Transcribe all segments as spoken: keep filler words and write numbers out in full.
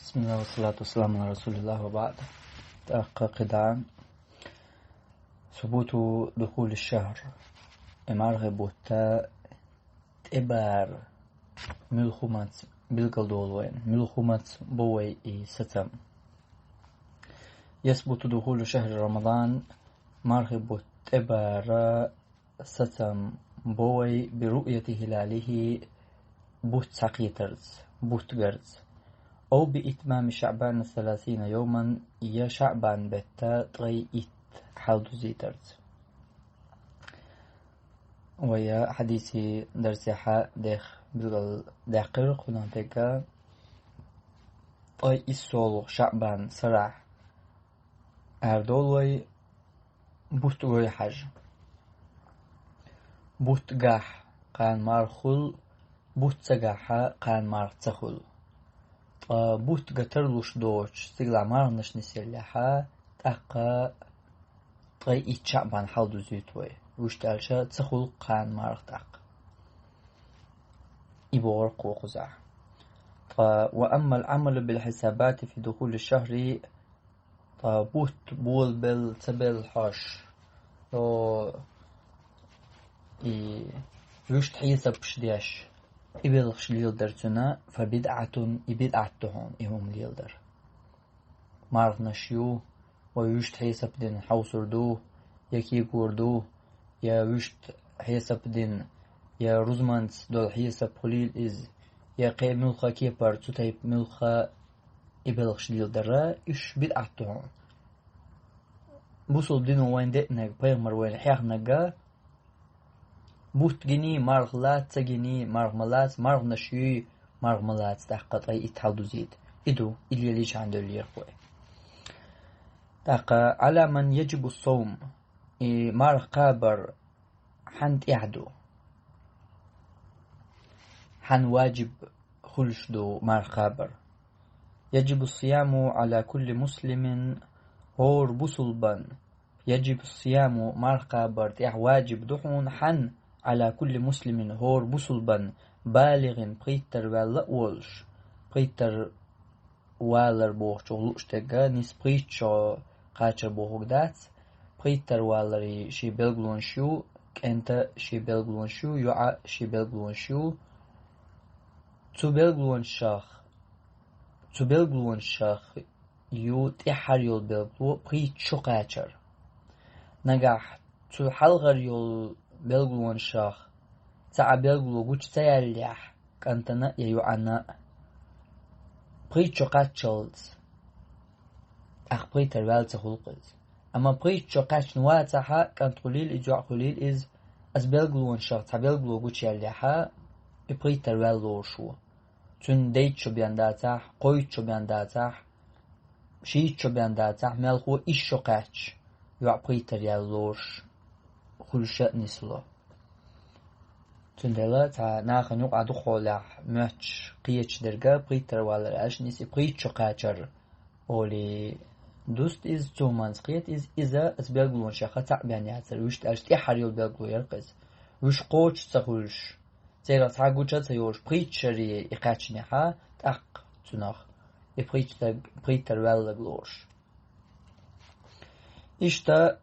بسم الله والصلاة والسلام على رسول الله وبعد. تحقق دعان ثبوت دخول الشهر. И мархий бутт тӀебар муьлхумац билгалдолу вайн, муьлхумац бо вай и сацам. يثبت دخول شهر رمضان, мархий бутт тӀебара сацам бо вай, برؤية هلاله, бутт схьакхетарца, бутт гарца. أو بإتمام شعبان ثلاثين يوما, я шаъбан бетта ткъе итт хьалдузийтарца. Вай хьадисийн дарсехь дех билгал даьккхира кхунах дерг, ткъе исс шаъбан сарахь арадолу вай бутт гой хьажа. Бутт гахь кхана марха хуьлу, бутт ца гахь кхана марха ца хуьлу. Ткъа бутт гатар луш доцуш, стигалахь марханаш нисъеллехь, тӀаккха ткъе итт шаъбан хьалдузуьйту вай. Вуьшта аьлча, ца хуьлу кхана марха тӀаккха. И бохург кху кхузахь. Ткъа وأما العمل بالحسابات في دخول الشهر, ткъа бутт болабелла ца белла хьожуш, о, и вуьшта хьесапаш деш, и белхаш леладар цуьнан, فبدعة, и бидӀат ду хьуна и хӀума леладар. Марханаш ю, вай вуьшта хьесап дина хьовсур ду, я кегор ду, я вуьшта хьесап дина, я рузманца долу хьесап хуьлийла иза, я кхин муьлхха кепара цу тайпа муьлхха и белхаш леладара, уьш бидӀат ду хьуна. Бусалба дино вайна деънарг, пайхамар вайна хьехнарг, бутт гиний, марха лаца, ца гиний, марха ма лаца, марханаш юй, марха ма лаца, тӀаккха ткъе итт хьалдузийта. И ду, и лелийчхьана девллера вай. ТӀаккха على من يجب الصوم, и марха кхабар хьан тӀехь ду? Хьан ваджиб хуьлуш ду марха кхабар? يجب الصيام على كل مسلم, хӀора бусалбан, يجب الصيام, марха кхабар тӀехь ваджиб ду хьуна, хьан, على كل مسلم, хӀора бусалбан, بالغ, пхийттара ваьлла а волуш, пхийттара валар бохучух лууш дерг, нийса пхийтта шо кхачар бохург дац, пхийттара валаран шен билгалонаш ю, кӀентан шен билгалонаш ю, йоӀан шен билгалонаш ю. Цу билгалонашах, цу билгалонашах ю тӀаьххьара йолу билгало пхийтта шо кхачар. Нагахь цу хьалхара йолу билгалонашах цхьа а билгало гучу ца яьллехь, кӀантана а я йоӀана а, пхийтта шо кхаччалц, тӀаккха пхийттара ваьлла ца хуьлу-кх иза. Амма пхийтта шо кхаьчна вацахь, кӀант хуьлийла иза, йоӀ хуьлийла иза, аса билгалонашах цхьа билгало гучуяьллехь, и пхийттара ваьлла лоруш ву. Цуьнан дейтта шо бен дацахь, кхойтта шо бен дацахь, шийтта шо бен дацахь, мелхо исс шо кхаьчча, йоӀ пхийттара яьлла лоруш хуьлуш а нисло. Цундела цхьа нахана юкъахь дукхахьолехь моьттуш кхеташ дерг пхийттара валар аьлча, нийса и пхийтта шо кхачар олий дуста иза, цу хӀуманца кхета иза, иза аса билгалонашах цхьаъ бен яцара, вуьшта аьлча тӀаьххьара йолу билгало яра-кх иза. Вуьш кхочуш ца хуьлуш, церах цхьа гуча а ца йолуш, пхийтта шаре и кхаьчнехь, тӀаккха цунах и пхийтта-, пхийттара ваьлларг лоруш. Иштта,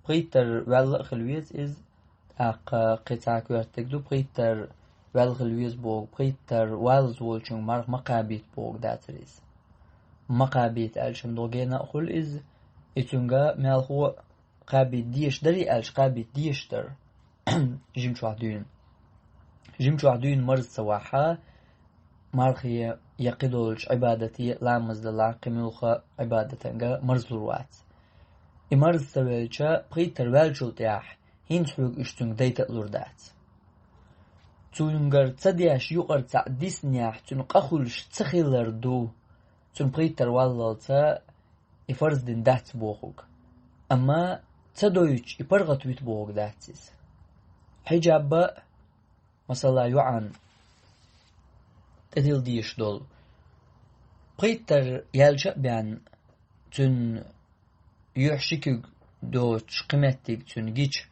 пхийттара ваьлла а хила веза иза, тӀаккха кхин цхьа коьртаниг ду, пхийттара ваьлла хила веза бохург, пхийттара валлалц волчуьнга марха ма кхабийта бохург дацара иза. Ма кхабийта аьлча-м догена а хуьлу иза, и цуьнга мелхо кхабийта дезаш дарий аьлча, кхабийта дезаш дара. Жимчохь дуьйна. Жимчохь дуьйна марза ца вахь, мархе я кхидолчу Ӏибадате, ламаз далахь, кхин муьлхха Ӏибадатанга марзлур вац. И марза ца велча, пхийттара ваьллачул тӀаьхьа, хӀинца хьоьга уьш цуьнга дайта а лур дац. Цуьнгара ца деш юкъара цхьаъ диснехь, цуьнан къа хуьлуш ца хилар ду, цуьнан пхийттара валлалц и фарз дина дац бохург. Амма ца дойтуш и паргӀат вита бохург дац иза. Хьиджаб а, масала, йоӀан тӀедилла дезаш долу. Пхийттара яьлча а бен, цуьнан юьхь ши куьг доцуш кхин меттиг цуьнан гича,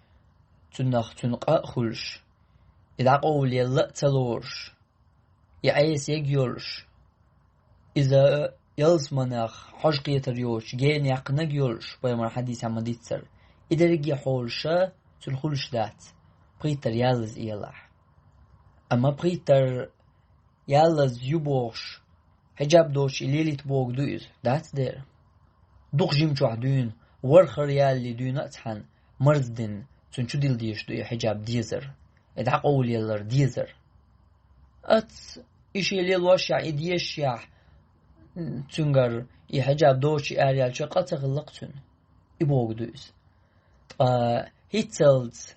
цуьнах цуьнан къа а хуьлуш, и дӀакъовлаелла а ца лоруш, и Ӏеса яга йолуш, иза ялсаманех хьожа кхетар йоцуш, генех кхинаг йолуш, пайхамар хьадисехь ма-дийццара, и дерриге хьолуш цуьнан хуьлуш дац, пхийттара яллаза элахь. Амма пхийттара яллаза ю бохуш, хьиджаб доцуш и лелийта богу ду иза, дац дера? Дукха жима чохь дуьйна, ворхӀара ялале дуьйна а цхьаьна, марздина, цуьнан чу дилла дезаш ду и хьиджаб дезар, и дӀакъовлаялар дезар. Ац, и шен лелошехь, и дезашехь, цуьнгара и хьиджаб доцуш араялча къа ца хилла-кх цуьнан. И богу ду иза. Ткъа хӀинццалц,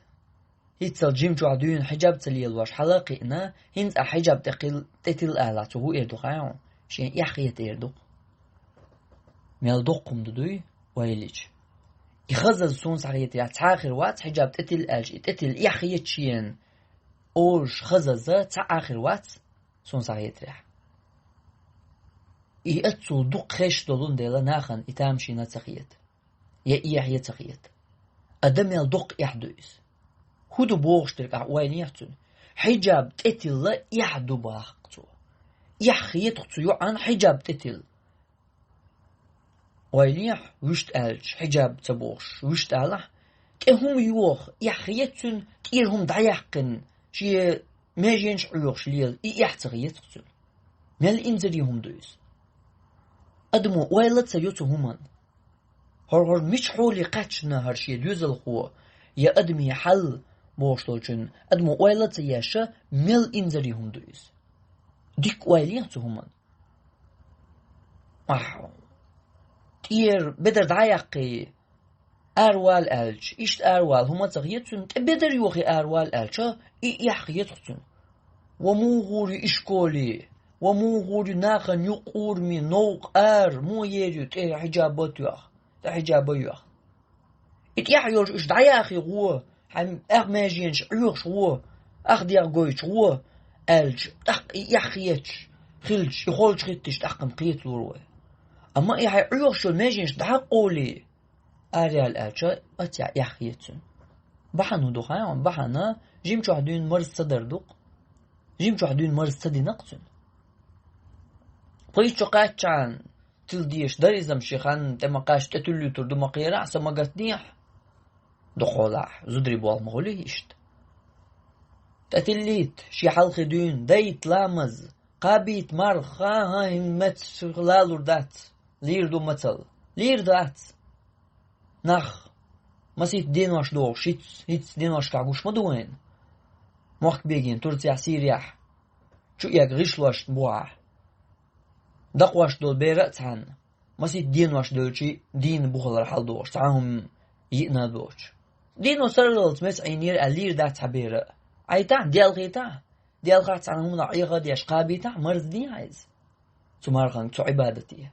хӀинццалц жима чохь дуьйна хьиджаб ца лелош хьала а кхиъна, хӀинца ахь хьиджаб тӀе хил-, тӀетилла алахь, цо хӀун эр ду хаьий хьуна? Шена эхь хета эр ду-кх. Мел доккха хӀума ду дуй, ойла йича. И хазаза суна схьахетарехь цхьа а хир вац, хьиджаб тӀетилла аьлча, и тӀетилла эхь хета шена олуш хазаза цхьа а хир вац, суна схьахетарехь. И оццул дукха хезаш долун дела нахана и тамашийна ца хета. Я эхь я ца хета. Адам мел доккха эхь ду иза. ХӀун ду бохуш дерг ахь ойла йича цуьнан? Хьиджаб тӀетилла эхь ду боху-кх цо. Эхь хета-кх цу йоӀана хьиджаб тӀетилла. Ойла йича, вуьшта аьлча, хьиджаб ца бохуш, вуьшта алахь, тӀе хӀума йоху, эхь хета цуьнан, тӀера хӀума дӀаяьккхина, шен меженаш Ӏоьхуш лела, и эхь ца хета-кх цуьнан. Мел инзаре хӀума ду иза. Адамо ойла а ца йо цу хӀуманна. ХӀара-хӀара мича хьоле кхаьчна хӀара шен доьзалхо, я адамийн хьал бохуш долчун, адамо ойла а ца еш, мел инзаре хӀума ду иза. Дика ойла йича цу хӀуманна. Ахь, тӀера бедар дӀа а яьккхий, аравала аьлча, иштта аравала хӀума а ца хета цуьнан, тӀе бедар йохий аравала аьлча, и эхь хета-кх цуьнан. Ва муха гӀур ю и школе, ва муха гӀур ю нахана юкъа урамий, новкъа ара, муха ер ю тӀе хьиджаб а тоьхна, тӀе хьиджаб а йоьхна. И тӀехь йолуш уьш дӀаяхе гӀо, хьайн ах меженаш Ӏоьхуш гӀо, ах дегӀ гойтуш гӀо, аьлча, тӀаккха и эхь хеташ хилча, и холчу хӀиттича тӀаккха-м кхеталора вай. Амма и хьайн Ӏоьхуш йолу меженаш дӀа а къовлий, араяла аьлча, оццехь эхь хета цуьнан. Бахьана хӀун ду хаьий хьуна? Бахьана жима чохь дуьйна марза ца дар ду-кх. Жима чохь дуьйна марза ца дина-кх цуьнан. Пхийтта шо кхаьччахьана тилла дезаш дара иза-м, шен ханна тӀе ма кхаьчча, тӀе тиллуьйтур ду ма кхерахь, са ма гатдехьа. Дукхахьолахь, зударий болх ма хуьлий иштта. ТӀетиллийта шен хьалхе дуьйна, дайта ламаз, кхабийта марха, хӀан-хӀан, хӀинца меца лалур дац, лийр ду мацалла. Лийр дац. Нах, масийтта денош дохуш, хӀинца, хӀинца деношкахь гуш ма ду вайна? Мохк бегийна Турцехь, Сирехь, чу эгна гӀишлошна бухахь. Дакхош долу бер а цхьаьна, масийтта денош девлча, дийна бухалара хьаладогӀуш, цхьа а хӀума йиъна а доцуш. Дийно сарралц меца Ӏийнера аьлла лийр дац цхьа бер а. Ӏайтахь, делхийтахь, делхахь цхьана хӀуманах Ӏеха а деш кхабийтахь, марздехьа иза цу марханга, цу Ӏибадате.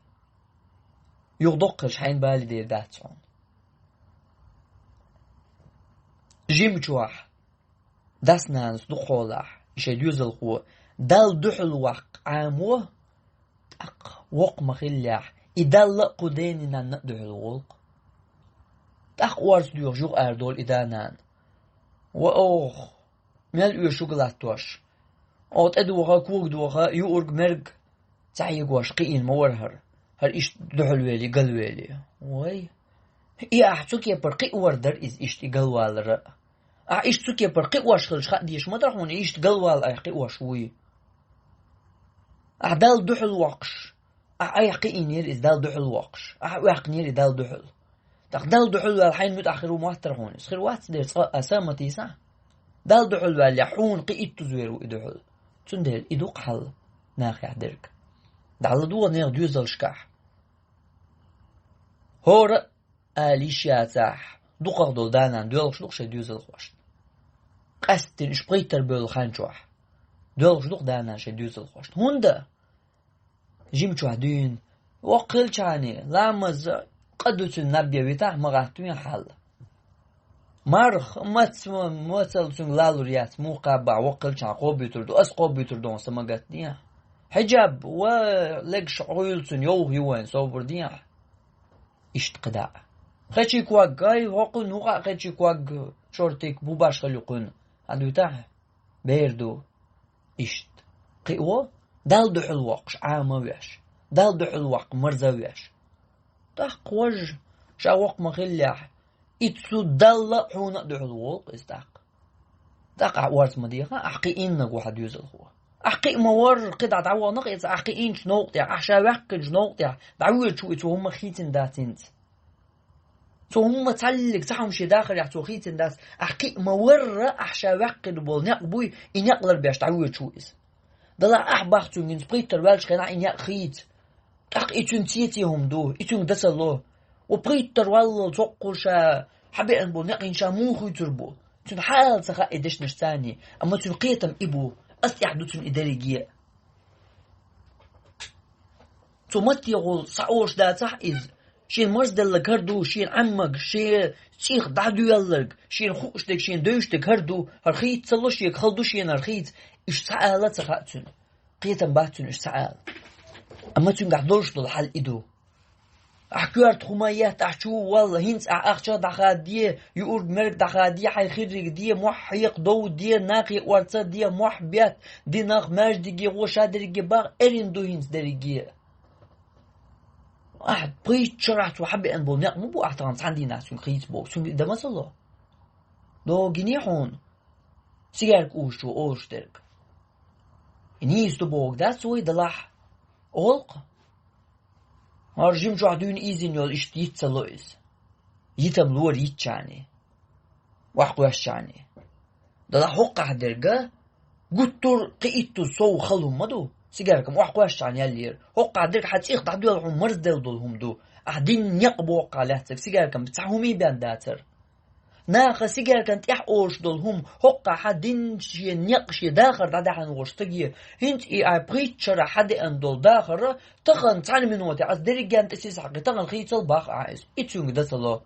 Юха доккха хилча хьайна бале дер дац хьуна. Жима чохь дас-нанас дукхахьолахь, и шайн доьзалхо Далла дуьхьал ваккха Ӏамо, тӀаккха воккха ма-хиллехь, и Далла а, кху дена-нанна а дуьхьал волу-кх. ТӀаккха орца доьхуш юха арадолу и да-нана. Ва оха, мел оьшу шуьга латтош? Оха тӀедоха, когадоха, юург, мерг ца хьегош кхиийна ма вара хӀара, хӀара иштта дуьхьалвели, галвели. Вай! И ахь цу кепара кхиавар дара иза, иштта и галвалар а. Ахь иштта цу кепара кхиош хилча, хаа дезаш ма дара хьуна, и иштта галвала айхьа кхиош вуй. Ахь Далла дуьхьал воккхуш, ахь айхьа кхиийнера иза Далла дуьхьал воккхуш, ахь ваьккхинера и Далла дуьхьал. ТӀаккха Далла дуьхьал ваьлла хьайна муьтӀахь хир ву моттара хьуна иза? Хир вац дера, цкъа а са а ма тийсахь. Далла дуьхьал ваьллехь, хьуна кхин иттаза вер ву и дуьхьал. Цундела и ду-кх хьал нахехь дерг. ДӀаладогӀа нехан доьзалшкахь. ХӀора а ала йиш яцахь, дукхах долу да-нана доьлхуш ду-кх шайн доьзалхошна. Къаьсттина уьш пхийттара бевлла хан чохь доьлхуш ду-кх да-нана шайн доьзалхошна. ХӀунда? Жима чохь дуьйна, воккха хилчахьана, ламаз къа ду цуьнан, наб ян витахь, ма гӀаттавехьа хьал. Марха, мац-, мацалла цуьнга лалур яц, муха кхабахь, воккха хилчахьана кхобуьйтур ду, ас кхобуьйтур ду хьуна, са ма гатдехьа. Хьиджаб, ва легаш Ӏуьйла цуьнан, йовха ю вайн, собар дехьа. Иштта кхидӀа а. Кхечи ког, ай, хӀокхуьнан хӀун хаьа, кхечи ког, шортик, бубаш хила ю кхуьнан, хьан дуьтахь? Бер ду. Иштта. Кхио, Далла дуьхьал воккхуш, Ӏама а веш. Далла дуьхьал ваккха марза а веш. ТӀаккха вож, ша воккха ма хиллехь, и цу Далла а хьуна а дуьхьал волу иза тӀаккха. ТӀаккха ахь орца ма деха, ахь кхиийннарг ву хьан доьзалхо. Ахь кхиа ма варра, кхидӀа дӀавахана-кх иза, ахь кхиийначу новкъа тӀехь, ахь ша ваьккхинчу новкъа тӀехь, дӀавоьдуш ву иза, цо хӀумма хийцина дац хӀинца. Цо хӀумма цхьаллиг, цхьа хӀума шен дахарехь цо хийцина дац, ахь кхиа ма варра, ахь ша ваьккхина болу некъ буй, и некъ ларбеш дӀавоьдуш ву иза. Далахь ахь бах цуьнга хӀинца, пхийттара ваьллачу хенахь и некъ хийца. ТӀаккха и цуьнан цеце хӀума ду, и цуьнга дан ца ло. Ва пхийттара валлал цоккхур ша хьан беана болу некъ хӀинца ша муха хуьйцур бу? Цуьнан хьаала ца хаьа и дешнаш царний, амма цуьнан кхетам и бу, ас тӀехь ду цуьнан и дерриге а. Цо маттехула схьаоьшуш дацахь иза, шена марзделларг хӀара ду, шена Ӏеммаг, шен цӀих дӀадоьлларг, шена хууш дерг, шена девзаш дерг хӀара ду, хӀара хийца ца ло шега, хала ду шена хӀара хийца, уьш цхьа ала а ца хаьа цуьнан. Кхетам бац цуьнан уьш цхьа ала. Амма цуьнгахь долуш долу хьал и ду. Ахь коьрта хӀума етта, ахь чу а волла, хӀинца ахь ахча а дӀахаде, юург-мерг дӀахаде, хьайн хирриг де, мохь хьекха дов де, нахе орца де, мохь бетта, динах, маьждиге гӀо, ша дерриге бах, эрна ду хӀинца дерриге. Ахь пхийтта шарахь цо хьан беана болу некъ ма бу ахь тахана цхьана дийнахь цуьнга хийца боху, цуьнга и дан ма ца ло. Догиний хьуна, сигарка узучо олуш дерг. И нийса ду бохург дац вай, далахь, олу-кх. ХӀара жимчохь дуьйна ийзина йолу иштта йиц ца ло иза. Йитам лора йитчарний, охьакхоьссачарний. Далахь хӀокхахь дерг а гуттар а кхин иттаза сов хала хӀума ма ду, сигаркам охьакхоьссачарна яьллера. ХӀокхахь дерг хьан цӀих дӀадоьлла хьуна марзделла долу хӀума ду. Ахь дина некъ боккхахь лаьцнарг сигаркам цхьа хӀума а бен дацара. Наха сигаркан тӀехь олуш долу хӀума хӀокхахь дина шен некъ, шен дахар дӀадаьхьна волуш стаге, хӀинца и ахь пхийтта шарахь хьан деана долу дахар а тахана цхьана минотехь ас дерригенна тӀе сиз хьакхи, тахана хийцал бах ахь иза. И цуьнга дан ца ло.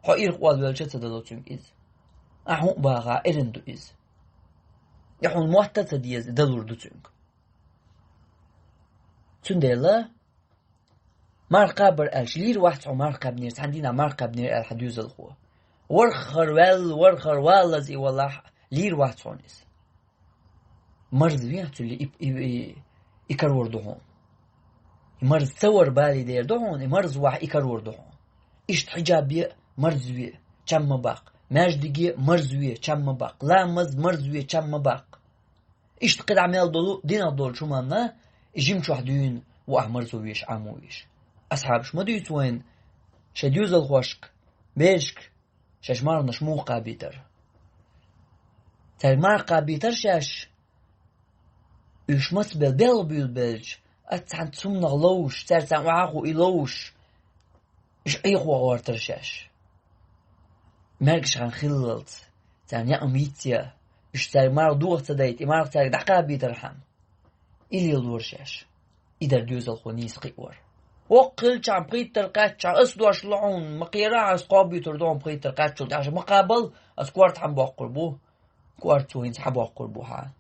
Хьо ирх олавелча а ца дало цуьнга иза. Ахь хӀун а баха, эрна ду иза. И хьуна мотт а ца деза, далур ду цуьнга. Цундела марха кхабар аьлча, лийр вац хьо марха кхаьбнера, цхьана дийнахь марха кхаьбнера аьлла хьан доьзалхо. ВорхӀар ваьлла, ворхӀар валлаза и валахь, лийр вац хьуна иза. Марз вехьа цуьлли и, и, и, и карор ду хьуна. И марз ца вар балий дер ду хьуна, и марз вахь и карор ду хьуна. Иштта хьиджабе а марз ве, чам ма баккха. Маьждиге а марз ве, чам ма баккха. Ламаз марз ве, чам ма баккха. Иштта кхидӀа мел долу динах долчу хӀуманна, и жимчохь дуьйна ву ахь марзо веш, Ӏамо веш. Асхьабаш ма дуьйцу вайна, шайн доьзалхошка, берашка, шаьш марханаш муха кхабийтар. Цаьрга марха кхабийтар шаьш, уьш маца бел белгӀа буьйлабелча, ат цхьаьна цумнах ловш, цаьрца охьахуу и ловш, уьш Ӏехо гӀортар шаьш. Мергаш хан хиллалц, царна яа ма йицъя, уьш цаьрга марха доха ца дайта, и марха цаьрга дӀакхабийтархьама. И лелора шаьш. И дара доьзалхо нийса кхиор. Воккха хилчахьана, пхийттара кхаьччахьана, ас дош ло хьуна, ма кхера, ас кхобуьйтур ду хьуна пхийттара кхаьччул тӀаьхьа, ма кхабал, ас корта хьан боккхур бу, корта цо хӀинца хьан боккхур бу хьан,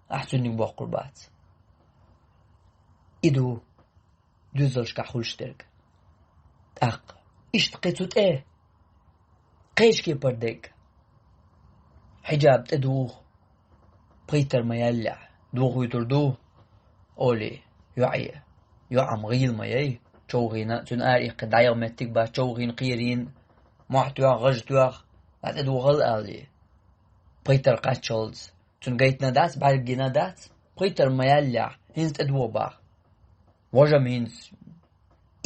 ахь цуьнниг боккхур бац. И ду доьзалшкахь хуьлуш дерг. ТӀаккха иштта кхин цу тӀе кхечу кепара дерг. Хьиджаб тӀедугӀу, пхийттара ма яьллехь, дохуьйтур ду, олий, йоӀе, йоӀам гӀийла ма яй, човхийна, цуьнан ара иккхина дӀаяха меттиг бац, човхийна, кхерийна, мохь тоьхна, гӀаж тоьхна, дӀа тӀедохал алий. Пхийттара кхаччалц. Цунна гайтина дац, бӀаьрг гина дац, пхийттара ма яьллехь, хӀинца тӀедугӀу бах. Важам хӀинца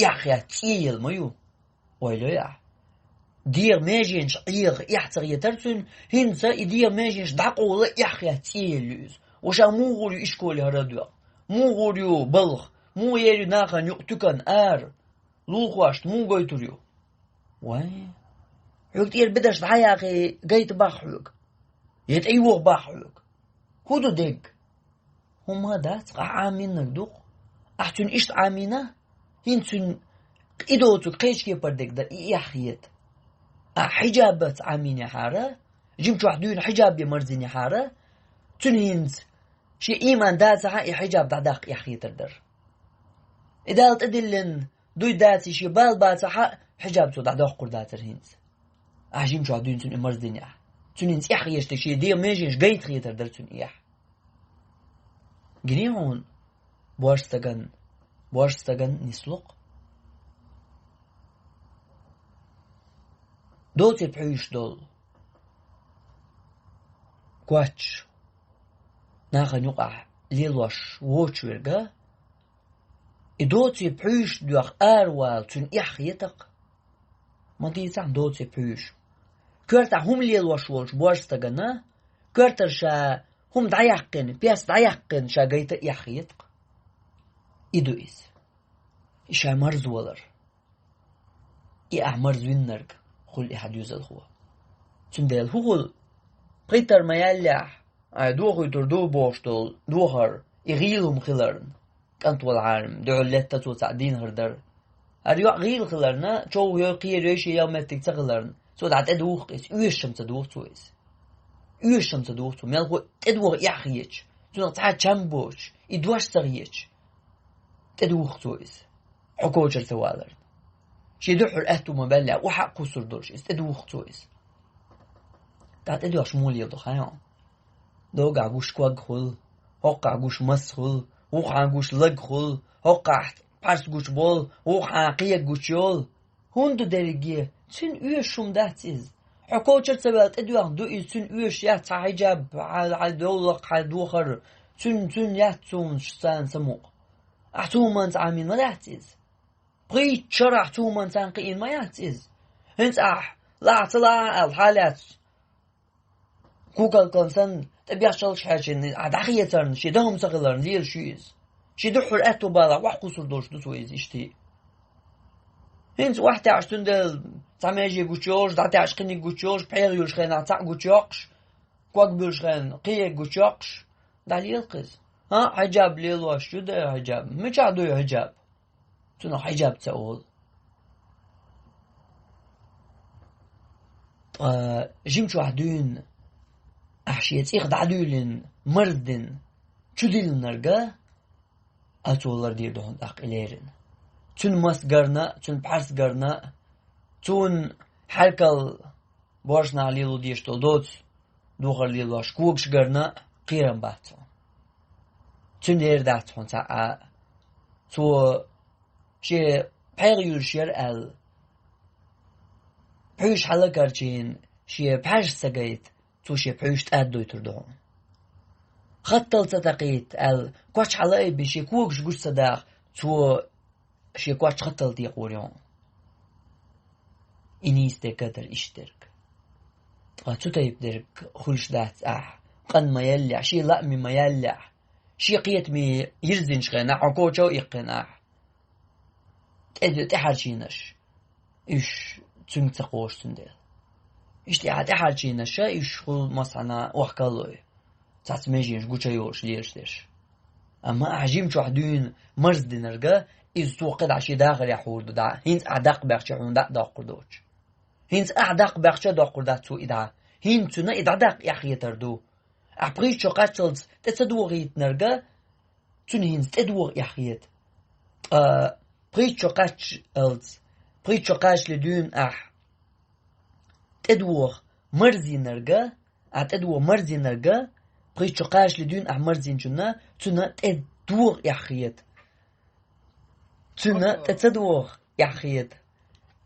эхь хетта цӀе елла ма ю. Ойла йой ахь. ДегӀан меженаш Ӏеха эхь ца хетара цуьнан, хӀинца и дегӀан меженаш дӀакъовла эхь хетта цӀе елла ю иза. Ва ша муха гӀур ю ишколе хӀара а доьгӀна? Муха гӀур ю балха? Муха ер ю нахана юкъа туькан ара? Лулахошна муха гойтур ю? Вай, хьоьга тӀера бедарш дӀаяхе гайта бах хьоьга. Я тӀейоха бах хьоьга. ХӀун ду дерг? ХӀумма дац, ахь Ӏамийнарг ду-кх. Ахь цуьнан иштта Ӏамийна, хӀинца цуьнан и доцург кхечу кепара дерг дан и эхь хета. Ахь хьиджабаца Ӏамийнехьара, жимчохь дуьйна хьиджабе марзийнехьара, цуьнан хӀинца шен ийман дацахьа, и хьиджаб дӀадаккха эхь хетар дара. И Дала тӀедиллина дуй даций, шен бала бацахьа, хьиджаб цо дӀадоккхур дацара хӀинца. Ахь жимчохь дуьйна цуьнан и марздинехь. Цуьнан хӀинца эхь хеташ дерг, шен дегӀан меженаш гайта хетар дара цуьнан эхь. Гиний хьуна, боьрша стагана божа стагана нислу-кх. Доций пхьуьйсуш долу коч нахана юкъахь лелош воцуш верг, и доций пхьуьйсуш доьхна аравала цуьнан эхь хета-кх. Ма дийцахь доций пхьуьйсуш. Коьртахь хӀума лелош волчу божа стагана, коьртара ша хӀума дӀаяьккхина, пес дӀаяьккхина ша гайта а эхь хета-кх. И ду иза. И ша марзвалар. И ахь марзвиннарг хуьлу и хьан доьзалхо. Цундела хӀун хуьлу? Пхийттара ма яьллехь, ай, дохуьйтур ду бохуш долу дохар, и гӀийла хӀума хиларна. КӀант волу хьарам, дуьхьал летта цо цхьаъ дийна хир дара. ХӀара йоӀ гӀийла хиларна, чов йой, кхера йой, шен ял меттиг ца хиларна, цо дӀа тӀедуху иза, оьшуш-м ца духу цо иза. Оьшуш-м ца духу цо, мелхо а тӀедуха эхь хеташ, цунах цхьа а чам боцуш, и дош ца хеташ, тӀедуху цо иза. Хьо кочара ца валарна. Шен дуьххьара аьтту ма баьллехь, охьа а кхуссур долуш иза, тӀедуху цо иза. ТӀаккха тӀедоьхуш муха леладо хьайна? Догахь гуш ког хуьлу, хӀокхахь гуш мас хуьлу, вукхахь гуш лаг хуьлу, хӀокхахь пхьарс гуш болу, вукхахь кхега гуш йолу. ХӀунда дерриге? Цуьнан оьшуш хӀума дац иза. Хьо кочара ца ваьлла тӀедоьхна ду иза, цуьнан оьшуш яц хьан хьиджаб, хьан, хьан довлакх, хьан дохар, цуьнан, цуьнан яц цунна царна самукъа. Ахь цу хӀуманца Ӏамийна ма дац иза. Пхийтта шарахь цу хӀуманца кхиийна ма яц иза. ХӀинца ахь лахьа ца лахьа аьлла хьалаьцна. Кукалкан санна, тӀе бехчаллаш хьаьрчина, ахь дӀахецарна, шен дан хӀума ца хиларна, лелаш ю иза. Шен дуьххьара аьтту балахь, охьакхуссур долуш ду цо иза иштта. ХӀинца охьатаьӀаш цундела цхьа меже гучуйолуш, дӀатаьӀаш кхиниг гучуйолуш, пхьегӀа юьллуш хенахь цхьаъ гучуйоккхуш, ког буьллуш хенахь кхега гучуйоккхуш, дӀалела-кх иза. ХӀан, хьиджаб лелош ю дера хьиджаб? Мичахь ду и хьиджаб? Цунах хьиджаб ца олу. Ткъа жимчохь дуьйна, ахь шен цӀих дӀадуьйлина, марздина, чудиллинарг а, цо лардийр ду хьуна тӀаккха и леррина. Цуьнан мас гарна а, цуьнан пхьарс гарна а, цуьнан хьаьркал божарша лело дезаш долу доцу духар лелош когаш гарна а кхерам бац хьуна. Цуьнан лер дац хьуна цхьа а. Цо шен пхьегӀа юьллуш яра аьлла, пхьуьйсуш хьала а карчийна, шен пхьаьрса ца гайта, цо шен пхьуьйсуш тӀаддойтур ду хьуна. Хаттал ца такхийта аьлла, коч хьала а бина, шен когаш гуш ца даха, цо шен коч хаттал текхор ю хьуна. И нийса дерг а дара иштта дерг. Ткъа цу тайпа дерг хуьлуш дац ахь, къан ма яллехь, шен лааме ма яллехь, шен кхетаме йирзинчу хенахь, хьо коча а иккхинахь. ТӀе-, тӀехьарчийнаш, уьш цуьнга ца кхошу цундела. Иштта ахь тӀехьарчийнаш а, уьш хуьлу массанхьа охкаллой, цхьацца меженаш гуча йолуш лелаш дерш. Амма ахь жимчохь дуьйна марздинарг а, иза цо кхидӀа шен дахарехь хьур ду дӀа, хӀинца ахь даккха баьхча хьуна дӀа а доккхур доцуш. ХӀинца ахь даккха баьхча а доккхур дац цо и дӀа. ХӀинца цуьнан и дӀадаккха эхь хетар ду. Ахь пхийтта шо кхаччалц тӀе ца дохийтинарг а, цуьнан хӀинца тӀедоха эхь хета. Ткъа пхийтта шо кхаччалц, пхийтта шо кхачале дуьйна ахь тӀедоха марзийнарг а, ахь тӀедоха марзийнарг а, пхийтта шо кхачале дуьйна ахь марзйинчунна, цуьнан тӀедоха эхь хета. Цуьнан тӀе ца доха эхь хета.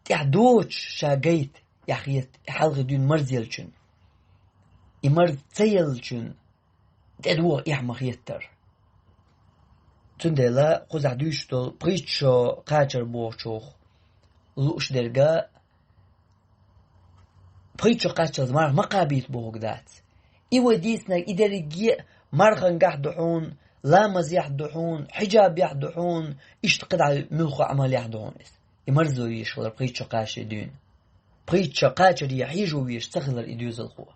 ТӀехь доцуш ша гайта эхь хета, и хьалхе дуьйна марзъеллачунна. И марз ца еллачунна тӀедоха эхь ма хетара. Цундела кхузахь дуьйцуш долу пхийтта шо кхачар бохучух лууш дерг а, пхийтта шо кхаччалц марха ма кхабийта бохург дац. И вай дийцинарг, и дерриге а мархангахь ду хьуна, ламазехь ду хьуна, хьиджабехь ду хьуна, иштта кхидӀа муьлхха Ӏамалехь ду хьуна иза. И марзо везаш хилар пхийтта шо кхачале дуьйна. Пхийтта шо кхачаре хьежо везаш ца хилар и доьзалхо.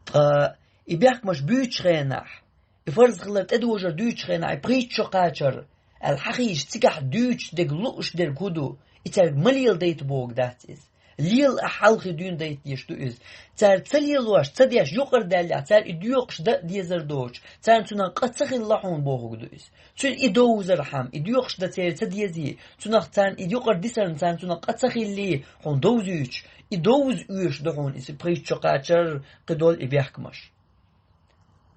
Ткъа и бехкамаш буьйцучу хенахь, и фарз хилар тӀедожар дуьйцучу хенахь, и пхийтта шо кхачар аьлла хьахийча, цигахь дуьйцуш дерг, лууш дерг хӀун ду, и цаьрга ма леладайта бохург дац иза. Лела ахь, хьалхе дуьйна дайта дезаш ду иза. Цара ца лелош, ца деш юкъара даьллехь, цара и доькъуш дан а дезар доцуш, царна цунах къа ца хилла хьуна бохург ду иза. Цуьнан и довзархьама, и доькъуш дан церан ца дезий, цунах царна и юкъара дисарна царна цунах къа ца хиллий, хьуна довзуьйтуш, и довза оьшуш ду хьуна иза пхийтта шо кхачар, кхидолу и бехкамаш.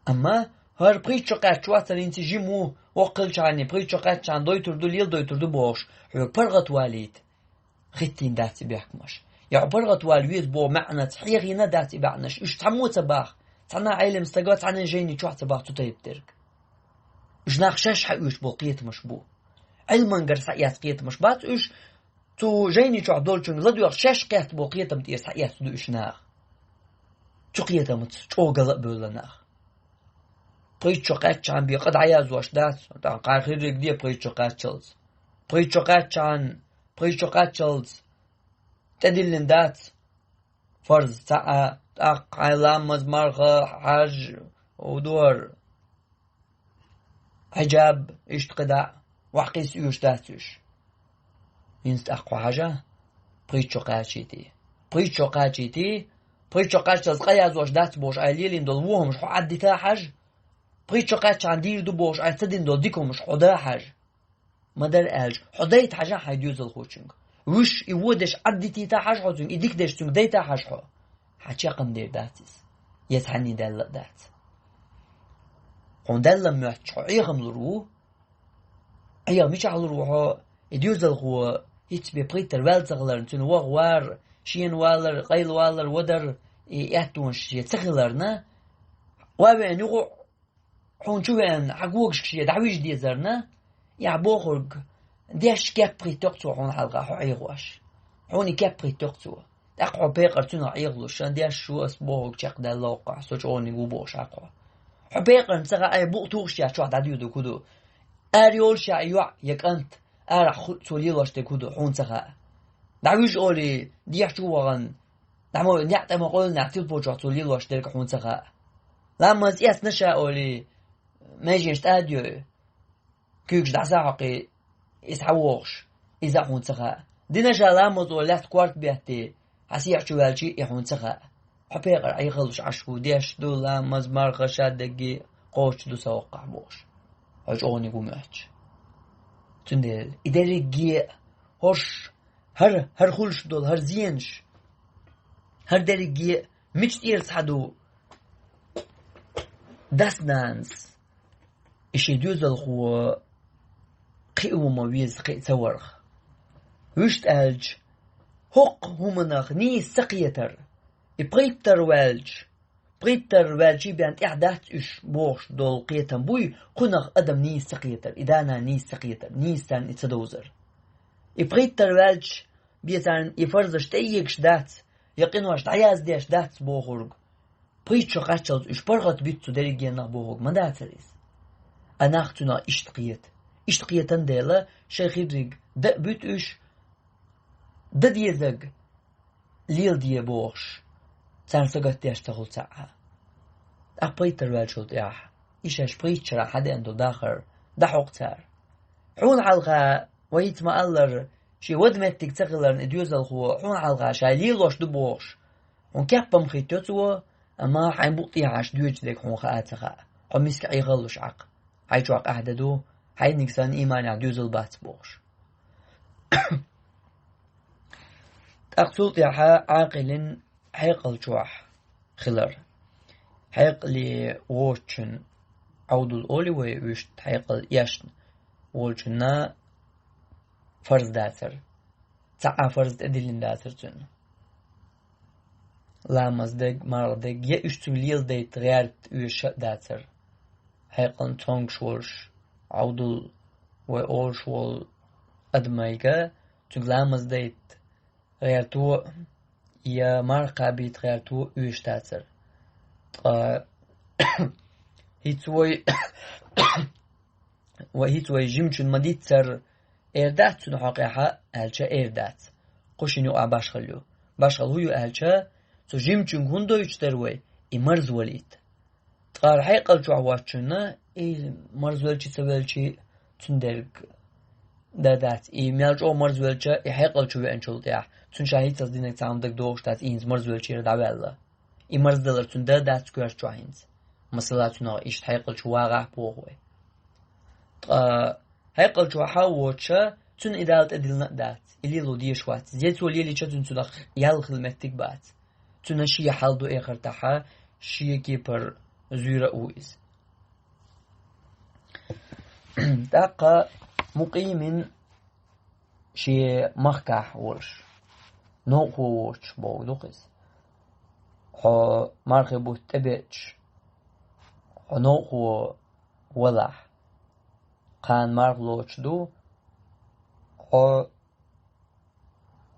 Амма хӀара пхийтта шо кхаьчча вацар, хӀинца жима ву, воккха хилчахьана, пхийтта шо кхаьччахьана дойтур ду, леладойтур ду бохуш, хьоьга паргӀатвалийта хӀиттийна дац и бехкамаш. Я хьо паргӀатвала веза боху маьӀнаца хьехийна дац и бехкамаш. Уьш цхьаммо ца боху, цхьана Ӏелам стага, цхьана жайни чохь ца боху цу тайпа дерг. Уьш нах шаьш хьаоьцуш болу кхетамаш бу. Ӏилмангара схьаэцна кхетамаш бац уьш, цу жайни чохь долчуьнга ладоьгӀна шаьш кхетта болу кхетам тӀера схьаэцна ду уьш нах. Цу кхетамца чӀогӀа гала а бевлла нах. Пхийтта шо кхаьччахьана бен къа дӀаяздеш дац, тӀаккха кхин хӀирриг де пхийтта шо кхаьччалц. Пхийтта шо кхаьччахьана, пхийтта шо кхаьччалц тӀедиллина дац фарз цхьаъ, тӀаккха хьайн ламаз, марха, хьаж, удор, хьиджаб, иштта кхидӀа а, ваьхьа кхин оьшуш дац уьш. ХӀинца тӀаккха хьо хьажа, пхийтта шо кхачийти. Пхийтта шо кхачийти, пхийтта шо кхаччалц къа яздеш дац бохуш, Ӏай лелийна долу вон хӀумаш хьо Ӏаддита хьажа. Пхийтта шо кхаччахьана дийр ду бохуш, Ӏай ца дина долу дика хӀумаш хьо да хьажа. Ма-дарра аьлча, хьо дайта хьажа хьайн доьзалхочуьнга. Вуьш и вон деш Ӏаддитийта хьажа хьо цуьнга, и дика деш цуьнга дайта хьажа хьо. Хьан чекхна дер дац иза. Я цхьанний даьлла а дац. Хьуна даьлла моьттуш хьо Ӏехам лур ву. Ӏеха мичахь лур ву хьо, и доьзалхо хӀинца бен пхийттара ваьлла ца хиларна, цуьнан ваха вар, шена валар, къайла валар, вадар, и аьттонаш шен ца хиларна, ва веана юкъа хьуна чу веана, хьан когашка шен дӀавижа дезарна, и ахь бохург деш кеп пхийттайо-кх цо хьуна хьалха хьо Ӏехош. Хьуна и кеп пхийттайо-кх цо. ТӀаккха хьо пекъар цуьнах Ӏехалуш, сан деш шу ас бохург чекхдаьлла-кх, со чӀогӀаниг ву бохуш Ӏа кхо. Хьо пекъарна ца хаьа, букъ тухуш яц чохь дӀадоьду куду. Ара йолуш яа и йоӀ, я кӀант, арахь ху-, цо лелош дерг хӀун ду, хьуна ца хаьа. ДӀавижа олий, дехьа чу вахана, дӀа ма, неӀ тӀе ма къевлинехь, телефон чохь цо лелош дерг хьуна ца хаьа. Ламаз эцна ша олий, меженаш тӀа а дой, куьйгаш дӀасахьокхий, иза хьан вохуш, иза а хьуна ца хаьа. Дина ша ламаз олий, лаьцна корта беттий, хьан сехьа чу ваьлчий, и хьуна ца хаьа. Хьо пекъар Ӏехалуш Ӏаш ву, деш ду, ламаз, марха, шадерриге кхочуш ду сан воккхахь бохуш. Хьо чӀогӀаниг ву моьттуш. Цундела и дерриге а, хӀорш, хӀара, хӀара хуьлуш долу, хӀара зенаш, хӀара дерриге а мича тӀера схьа ду дас-нанас, и шен доьзалхо кхиа ву ма веза кхиа ца варх. Вуьшта аьлча, хӀокху хӀуманах нийса ца кхетар, и пхийттара ваьлча, пхийттара ваьлчий бен тӀехь дац уьш бохуш долу кхетам буй, кхунах адам нийса ца кхетар, и да-нана нийса ца кхетар, нийса царна и ца довзар. И пхийттара ваьлча бен царна и фарзаш тӀеэгаш дац, я къинош дӀаяздеш дац бохург. Пхийтта шо кхаччалц уьш паргӀат бита цу дерригенах бохург ма дацара иза. А нах цуьнах иштта кхета. Иштта кхетан дела, шайн хирриг дан а буьту уьш, дан дезаг леладе бохуш, царна сагатдеш ца хуьлу цхьа а. ТӀаккха пхийттара ваьллачул тӀаьхьа, и шаьш пхийтта шарахь хьадеана долу дахар дӀахьокху цара. Хьуна хьалха, вай хӀинца ма-аллара, шен вада меттиг ца хиларна и доьзалхо, хьуна хьалха ша лелош ду бохуш, хьуна кеп ма хӀиттайо цо, амма хьайн букъ тӀехьа аш доьдуш дерг хьуна хаа ца хаьа. Хьо миска Ӏехалуш Ӏа-кх. Хьайн чохь къаьхьа де ду, хьайниг санна ийманехь доьзал бац бохуш. ТӀаккха цул тӀаьхьа Ӏакъилан хьекъал чохь хилар. Хьекъале воцучун Ӏовдал олий вай, вуьшта хьекъал эшна волчунна фарз дацар. Цхьа а фарз тӀедиллина дацар цуьнан. Ламаз дерг, марха дерг, я уьш цуьнга леладайта гӀерта оьшуш а дацар. Хьекъална цомгуш волуш, Ӏовдал вай олуш волу адамайга, цуьнга ламаз дайта гӀерто а, я марха кхабийта гӀерто а оьшуш дацар. Ткъа хӀинца вай, вай хӀинца вай жимачун ма-диццара эр дац цуьнан хьокъехь а аьлча, эр дац. Кху шина юкъахь башхалла ю. Башхалла хӀун ю аьлча, цу жимачуьнга хӀунда дойтуш дара вай, и марзвалийта. Ткъа хьекъал чохь воцучунна, и марзвелча а, ца велча а, цундела дан дац. И мел чӀогӀа марзвелча, и хьекъал чу веанчул тӀаьхьа, цунна ша хӀинццалц динарг цхьа хӀума дага догӀуш дац, и хӀинца марзвеллачуьра дӀаваьлла. И марздалар цуьнан дан дац коьрта чохь хӀинца. Масала, цунах иштта хьекъал чу вагӀахь а боху вай. Ткъа хьекъал чохь а воцуша, цунна и Дала тӀедиллина а дац, и лело дезаш вац. Зецо лелийча, цуьнан цунах ял хила меттиг бац. Цуьнан шен хьал ду эхартахь, шен кепара зуьйр а ву иза. ТӀаккха مقيم шен махкахь волуш, новкъахо воцуш бохург ду-кх иза. Хьо мархин бутт тӀебеача, хьо новкъахо валахь, кхана марха лоцуш ду, хьо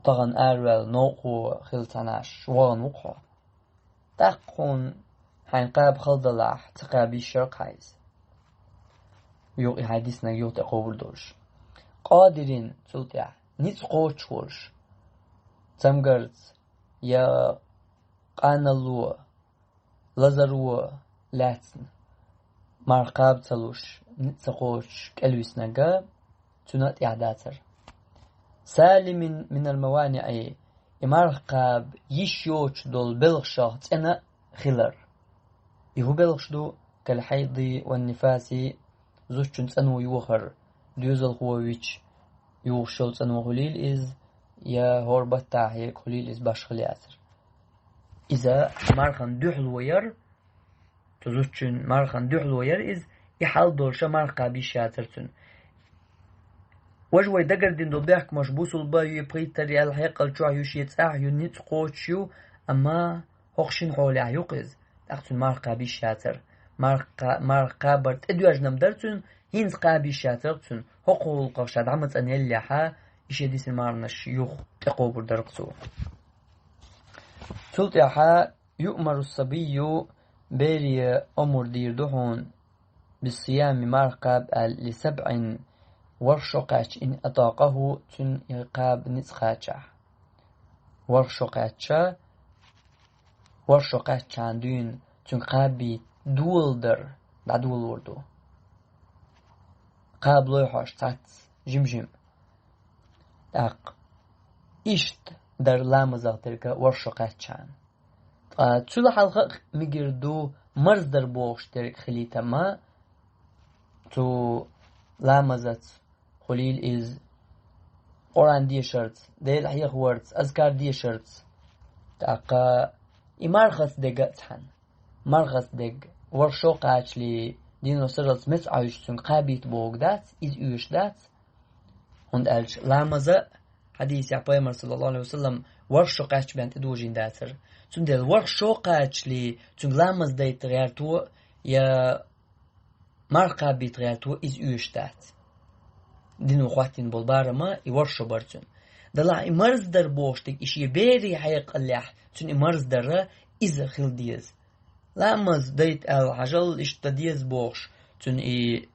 тахана араваьлла новкъахо хилла цхьанаш вахана ву-кх хьо. ТӀаккха хьуна хьайн кхаба хала далахь, ца кхаба йиш яра-кх хьан иза. Юха и хьайн диснарг юха тӀекховр долуш. قادر, цул тӀаьхьа ницкъ кхочуш волуш, цамгарца я къаналло, лазаро лаьцна, марха кхаба ца луш, ницкъ ца кхочуш кӀелвиснарг, цуьнан а тӀехь дацара. سالم من الموانع, и марха кхаба йиш йоцуш долу белхашах цӀена а хилар. И хӀун белхаш ду? كالحيض والنفاس, зудчун цӀано йохар, доьзалхо вича юхуш йолу цӀано хуьлийла иза, я хӀора баттахь ерг хуьлийла иза, башхалла яцара. Иза мархан дуьхьало яра, цу зудчун мархан дуьхьало яра иза, и хьал долуша марха кхаба йиш яцара цуьнан. Важа вай дагардина долу бехкамаш бусулба ю, пхийттара аьлла хьекъал чохь ю, шен цӀахь ю, ницкъ кхочуш ю, амма хӀокху шина хьолехь ю-кх иза, тӀаккха цуьнан марха кхаба йиш яцара. Марха кха-, марха кхабар тӀедоьжна-м дара цуьнан, хӀинца кхаба йиш яцара-кх цуьнан, хӀокху гӀуллакхах ша дӀа ма цӀанъеллехь, и шен дисина марханаш юха тӀекховр дара-кх цо. Цул тӀаьхьа يؤمر الصبي, бере омра дийр ду хьуна, بالصيام, марха кхаба аьлла, لسبع, ворхӀ шо кхаьчча, إن أطاقه, цуьнан и кхаба ницкъ кхачахь. ВорхӀ шо кхаьчча, ворхӀ шо кхаьччахьана дуьйна цуьнга кхабийта доладар дӀадолор ду. Кхабалой хьоьжуш цхьацца жим-жим. ТӀаккха иштта дара ламазах дерг ворхӀ шо кхаьччахьана. Ткъа цул хьалха а мегар ду марздар бохуш дерг хилийта-м, цу ламазаца хуьлийла иза, Къуръан дешарца, Дела хьехаварца, азкар дешарца. ТӀаккха и мархаца дерг а цхьаьна. Мархаца дерг ворхӀ шо кхачале, дийно сарралц меца Ӏуьйсуш цуьнга кхабийта бохург дац, иза оьшуш дац. ХӀунда аьлча ламаза а хьадисехь Пайхамар, саллаллаху Ӏалайхи ва саллам, ворхӀ шо кхаьчча бен тӀедожийна дацара. Цундела ворхӀ шо кхачале цуьнга ламаз дайта гӀерто я марха кхабийта гӀерто, иза оьшуш дац. Дино хӀоттийна болу барам и ворхӀ шо бара цуьнан. Делахь и марздар бохуш дерг, и шен берийн хьекъалехь цуьнан и марздар, иза хила деза. Ламаз дайта аьлла хьажал, иштта дан деза бохуш, цуьнан и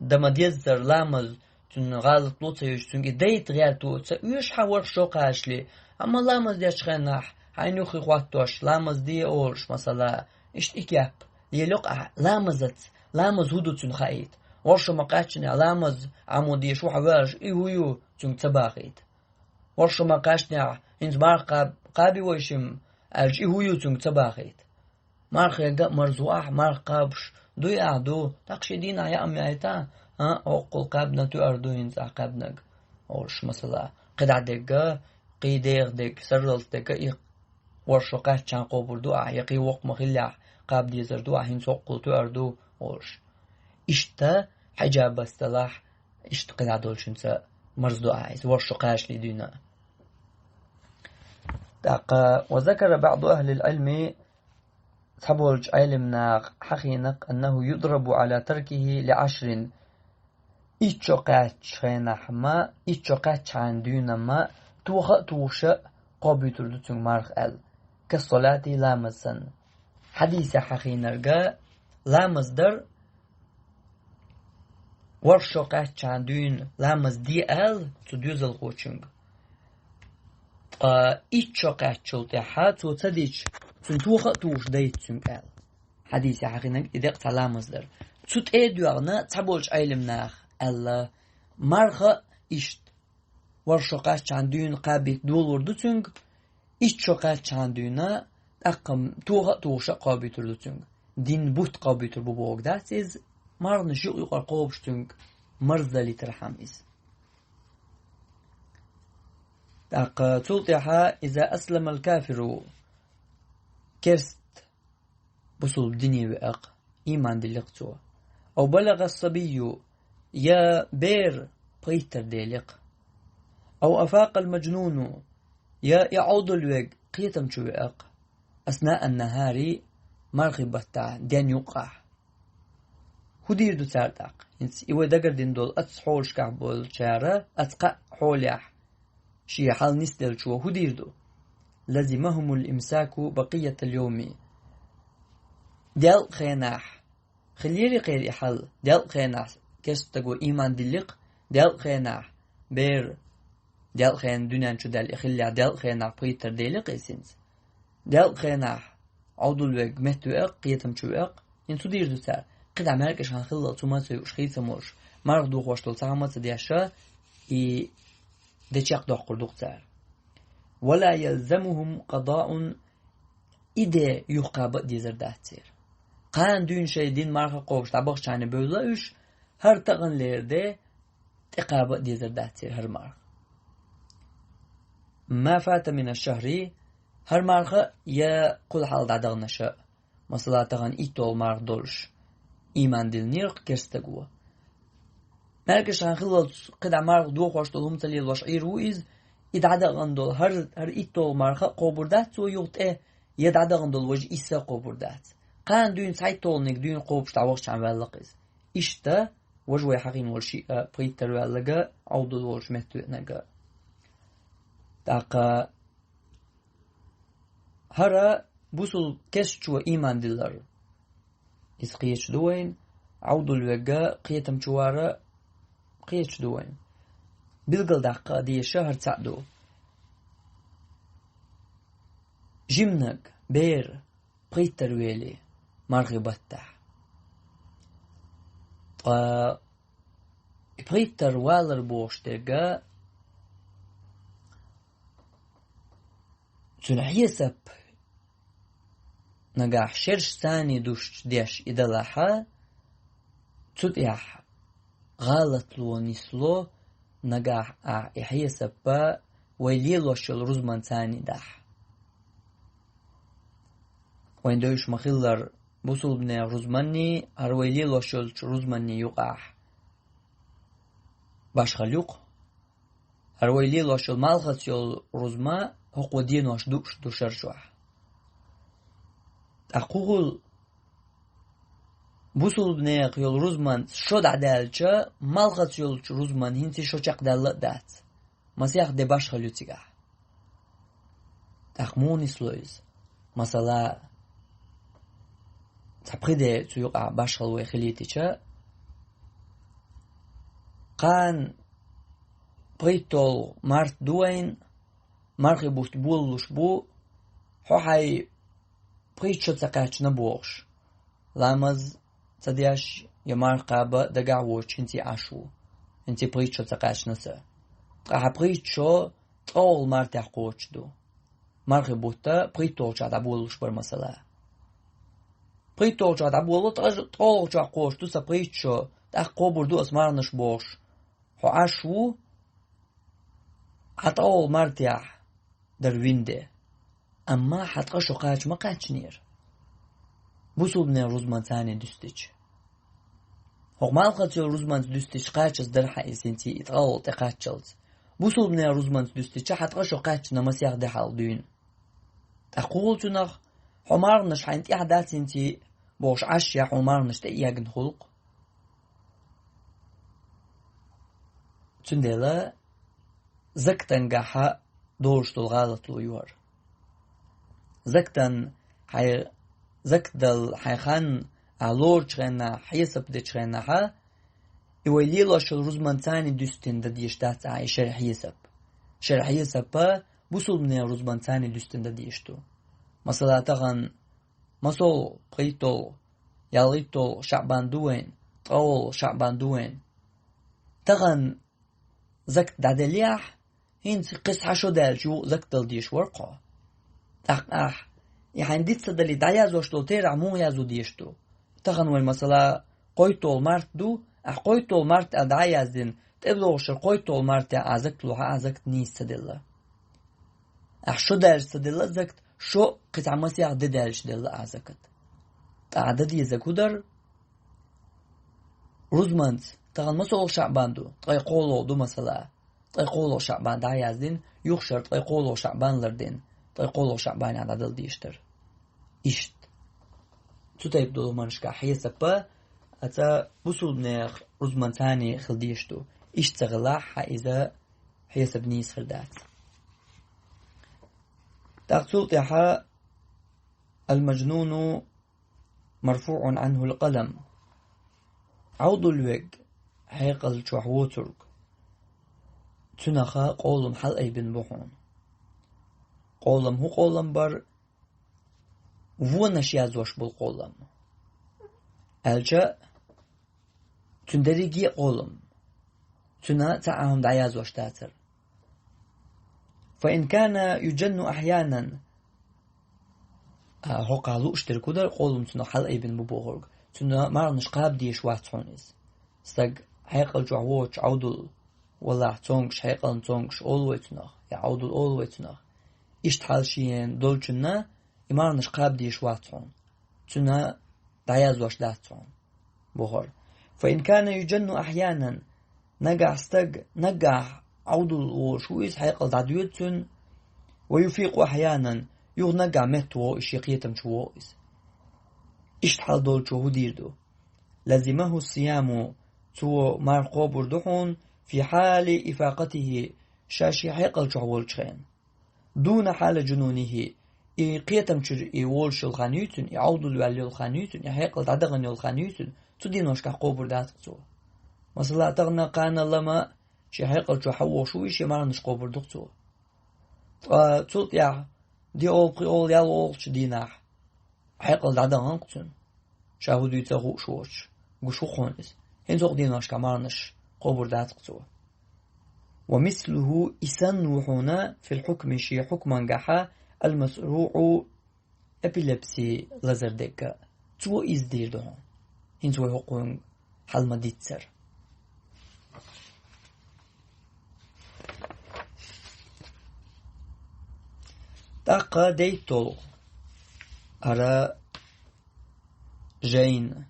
дан ма деззара ламаз, цуьнан гӀалат ло ца йоьшуш, цуьнга и дайта гӀерто ца оьшу хьан ворхӀ шо кхачале, амма ламаз дечу хенахь, хьайна юххе хӀоттош, ламаз де олуш, масала, иштта и кеп лелайо-кх ахь ламазаца, ламаз хӀун ду цуьнан хаийта. ВорхӀ шо ма-кхаьччинехь ламаз Ӏамо дезаш ву хьан ваьлча, и хӀун ю цуьнга ца бахийта. ВорхӀ шо ма-кхаьччинехь, хӀинца марха кхаба-, кхаби вай шимма аьлча, и хӀун ю цуьнга ца бахийта. Мархега а марзо ахь, марха кхабаш дуй ахь ду, тӀаккха шен дийнахь яа ма яйта, а, хӀоккхул кхаьбна тоьар ду хӀинца ахь кхаьбнарг, олуш, масала, кхидӀа дерг, кхин деха дерг, сарралц дерг, и ворхӀ шо кхаьччахьана кхобур ду ахь, я кхин воккха ма хиллехь, кхаба дезар ду ахь, хӀинца хӀоккхул тоьар ду, олуш. Иштта хьиджабаца делахь, иштта кхидӀа долчуьнца марздо ахь иза, ворхӀ шо кхачале дуьйна а. ТӀаккха, وذكر بعض أهل العلم, цхьаболчу Ӏелимнаха хьахийна-кх, أنه يضرب على تركه لعشر, итт шо кхаьччу хенахь-м, итт шо кхаьччахьана дуьйна-м, тоха а тухуш а кхобуьйтур ду цуьнга марха аьлла, كالصلاة, ламаз санна. Хьадисехь хьахийнарг ламаз дара, ворхӀ шо кхаьччахьана дуьйна ламаз де аьлла цу доьзалхочуьнга. Ткъа итт шо кхаьччул тӀаьхьа цо ца дича, цуьнан тоха а тухуш дайта цуьнга аьлла. Хьадисехь хьахийнарг и декъа цхьа ламаз дара. Цу тӀе а доьгӀна цхьаболчу Ӏелимнаха аьлла, марха а иштта, ворхӀ шо кхаьччахьана дуьйна кхабийта долор ду цуьнга, итт шо кхаьччахьана дуьйна, тӀаккха-м тоха а тухуш а кхобуьйтур ду цуьнга. Дийнан бутт кхобуьйтур бу бохург дац иза, марханаш юкъ-юкъара кхобуш цуьнга марздалийтархьама иза. ТӀаккха цул тӀаьхьа إذا أسلم الكافر, керста бусулба дине веа-кх, ийман дилли-кх цо. أو بلغ الصبي, я бер пхийттара деликх. أو أفاق المجنون, я и Ӏовдал вег кхетам чу веакх. أثناء النهار, мархий баттахь, ден юккъахь. ХӀун дийр ду цара тӀаккха? ХӀинца и вай дагардина долу оцу хьолашкахь болчара, оцу кхаа хьолехь шен хьал нисделлачо хӀун дийр ду? لزمهم الإمساك بقية اليوم. Делкъа хенахь, хиллера кхера и хьал, делкъа хенахь керста стага ийман дилликх, делкъа хенахь бер, делкъа хенахь дуьнен чу даьлла и хиллехь, делкъа хенахь пхийттара деликх иза хӀинца. Делкъа хенахь Ӏовдал вег метта веакх, кхетам чу веакх. ХӀинца хӀун дийр ду цара? КхидӀа маьркӀаж хан хиллал цу ма ца юуш, хийца ца молуш, марха дохош долу цхьа хӀума ца деш, и де чекхдоккхур ду-кх цара. ولا يلزمهم قضاء, и де юхакхаба а дезар дац церан. Кхана дуьйна шайн дина марха кхобуш дӀабахчахьана бевлла уьш, хӀара таханлера де тӀекхаба а дезар дац церан хӀара марха. ما فات من الشهر, хӀара марха я кхул хьалха дӀадаханарш а, масала, тахана итталгӀа марха долуш, ийман диллинера-кх керста стага. МаьркӀаж хан хиллалц кхидӀа марха дохош долу хӀума ца лелош Ӏийр ву иза, и дӀадахана долу хӀара, хӀара итталгӀа марха а кхобур дац цо юха тӀе, я дӀадахана долу важа исс а кхобур дац. Кхана дуьйна цхьайтталгӀаниг дуьйна кхобуш дӀавахчахьана ваьлла-кх иза. Иштта важа вай хьахийна волу шиъ а пхийттара ваьлларг а, Ӏовдал волуш метта веанарг а. ТӀаккха хӀара бусулба керстачо ийман диллар. Иза кхеташ ду вайна, Ӏовдал вег а кхетам чу вар а кхеташ ду вайна. Билгалдаккха а дезаш хӀара цхьаъ ду. Жиманиг, бер, пхийттара вели мархий баттахь. Ткъа и пхийттара валар бохуш дерг а, цуьнан хьесап нагахь шераш царний дуьстича деш и далахь, цу тӀехь гӀалатло нисло, нагахь ахь и хьесап а вай лелош йолу рузманца царний дахь. Вайн девзаш ма-хиллара, бусулбанийн рузманний, хӀара вай лелош йолчу рузманний юкъахь башхалла ю-кх. ХӀара вай лелош йолу малхаца йолу рузма хӀокхо денош дууш ду шар чохь. ТӀаккха хӀун хуьлу, бусулбанех йолу рузманца шо дӀадаьлча, малхаца йолчу рузман хӀинца шо чекхдаьлла а дац. Масех де башхалла ю цигахь. ТӀаккха муха нисло иза? Масала, цхьа пхи де цу юкъахь башхалла вай хилийтича, кхана пхийтталгӀа март ду вайн, мархий бутт болалуш бу, хьо хьайн пхийтта шо ца кхаьчна бохуш, ламаз ца деш я марха кхаба дагахь воцуш хӀинца Ӏаш ву. ХӀинца пхийтта шо ца кхаьчна сан. Ткъа хьан пхийтта шо ткъолгӀа мартехь кхочуш ду. Мархий бутт пхийтталгӀачохь дӀаболалуш бара, масала. ПхийтталгӀачохь дӀаболало, ткъа-, ткъолгӀачохь кхочуш ду сан пхийтта шо, тӀаккха кхобур ду ас марханаш бохуш, хьо Ӏаш ву, хьан ткъолгӀа мартехь дара вина де. Амма хьан ткъа шо кхача ма кхаьчнера. Бусулбанийн рузманца царний дуьстича. ХӀокху малхаца йолу рузманца дуьстича кхачаза дара хьан иза хӀинца и ткъолгӀа тӀекхаччалц. Бусулбанийн рузманца дуьстича хьан ткъа шо кхаьчна масех де хьалха дуьйна. ТӀаккха хӀун хуьлу цунах, хьо марханаш хьайна тӀехь дац хӀинца бохуш Ӏаш я хьо марханаш тӀе эгна хуьлу-кх. Цундела закатангахьа долуш долу гӀалатло ю хӀара. Закатан хьайн, закат дала хьайн хан ахь лоручу хенахь, хьесап дечу хенахьа, и вай лелош йолу рузманца царний дуьстина дан дезаш дац ахь и шеран хьесап. Шеран хьесап бусулбанийн рузманца царний дуьстина дан дезаш ду. Масала, тахана масолгӀа, пхийтталгӀа, ялхитталгӀа шаӀбан ду вайн, ткъолгӀа шаӀбан ду вайн. Тахана закат дӀаделлехь, хӀинца кхин цхьа шо даьлча юха закат дала дезаш вара-кх хьо. ТӀаккха ахь, и хьайн диц ца далий дӀаязъеш долу терахь муха язъян дезаш ду? Тахана вайн, масала, кхойтталгӀа март ду, ахь кхойтталгӀа март аьлла дӀа а яздина, тӀедогӀушшехь кхойтталгӀа мартехь ахь закат лохьа, ахь закат нийса ца делла. Ахь шо даьлча ца делла закат, шо кхин цхьа масех де даьлча делла ахь закат. Ткъа ахь дан дезарг хӀун дара? Рузманца тахана масала шаъбан ду, ткъе кхоалагӀа ду масала. Ткъе кхоалагӀа шаъбан дӀаяздина, юха шера ткъе кхоалагӀа шаъбан лардина, ткъе кхоалагӀа шаъбанехь дӀадала дезаш дара. Иштта. Цу тайпа долу хӀуманашкахь хьесап а, цкъа бусулбанех рузманца цхьаьна хила дезаш ду. Иштта ца хилахь, хьан иза хьесап нийса хир дац. ТӀаккха цул тӀаьхьа: «المجنون مرفوع عنه القلم». Ӏовдал верг, хьекъал чохь воцург, цунаха къолам хьалаайбина бу хьуна. Къолам хӀун къолам бар? Вонаш язъеш болу къолам. Аьлча, цуьнан дерриге а къолам. Цуьнан цхьа а хӀума дӀаязъеш дацара. «فإن كان يجن أحيانا». А, хӀокхахь лууш дерг хӀун дара, къолам цунах хьалаайбина бу бохург? Цуьнан марханаш кхаба дезаш вац хьуна иза. Стаг хьекъал чохь воцуш Ӏовдал валахь, цомгуш, хьекъална цомгуш олу вай цунах, я Ӏовдал олу вай цунах. Иштта хьал шена долчунна и марханаш кхаба дезаш вац хьуна. Цуьнан дӀаязъеш дац хьуна, бохура. «فإن كان يجن أحيانا», нагахь стаг, нагахь Ӏовдал волуш ву иза, хьекъал дӀадоьду цуьнан, «ويفيق أحيانا», юха нагахь меттавогӀу иза, шен кхетам чу вогӀу иза. Иштта хьал долчо хӀун дийр ду? «لزمه الصيام», цо марха кхобур ду хьуна, «في حال إفاقته», ша шен хьекъал чохь волчу хенахь. «دون حال جنونه», и кхетам чуьра и волуш йолу хан юй цуьнан, и Ӏовдал ваьлла йолу хан юй цуьнан, и хьекъал дӀадахана йолу хан юй цуьнан, цу дийношкахь кхобур дац-кх цо. Масала, тахана кхана лама шен хьекъал чохь хьан вогӀуш ву, и шен марханаш кхобур ду-кх цо. Ткъа цул тӀаьхьа, диъ олу, пхи олу, ялх олучу дийнахь хьекъал дӀадахана-кх цуьнан, ша хӀун дуьйцу а хууш воцуш, гуш ву-кх хьуна иза. ХӀинца хӀокху дийношкахь марханаш кхобур дац-кх цо. «ومثله», и санна ву хьуна, «في الحكم», шен хьукмангахьа, «المصروع», эпилепси лазар дерг а. Цо иза дийр ду хьуна. ХӀинца вай хӀокхуьнга хьал ма-дийццара. ТӀаккха дейтталгӀа. ХӀара жайна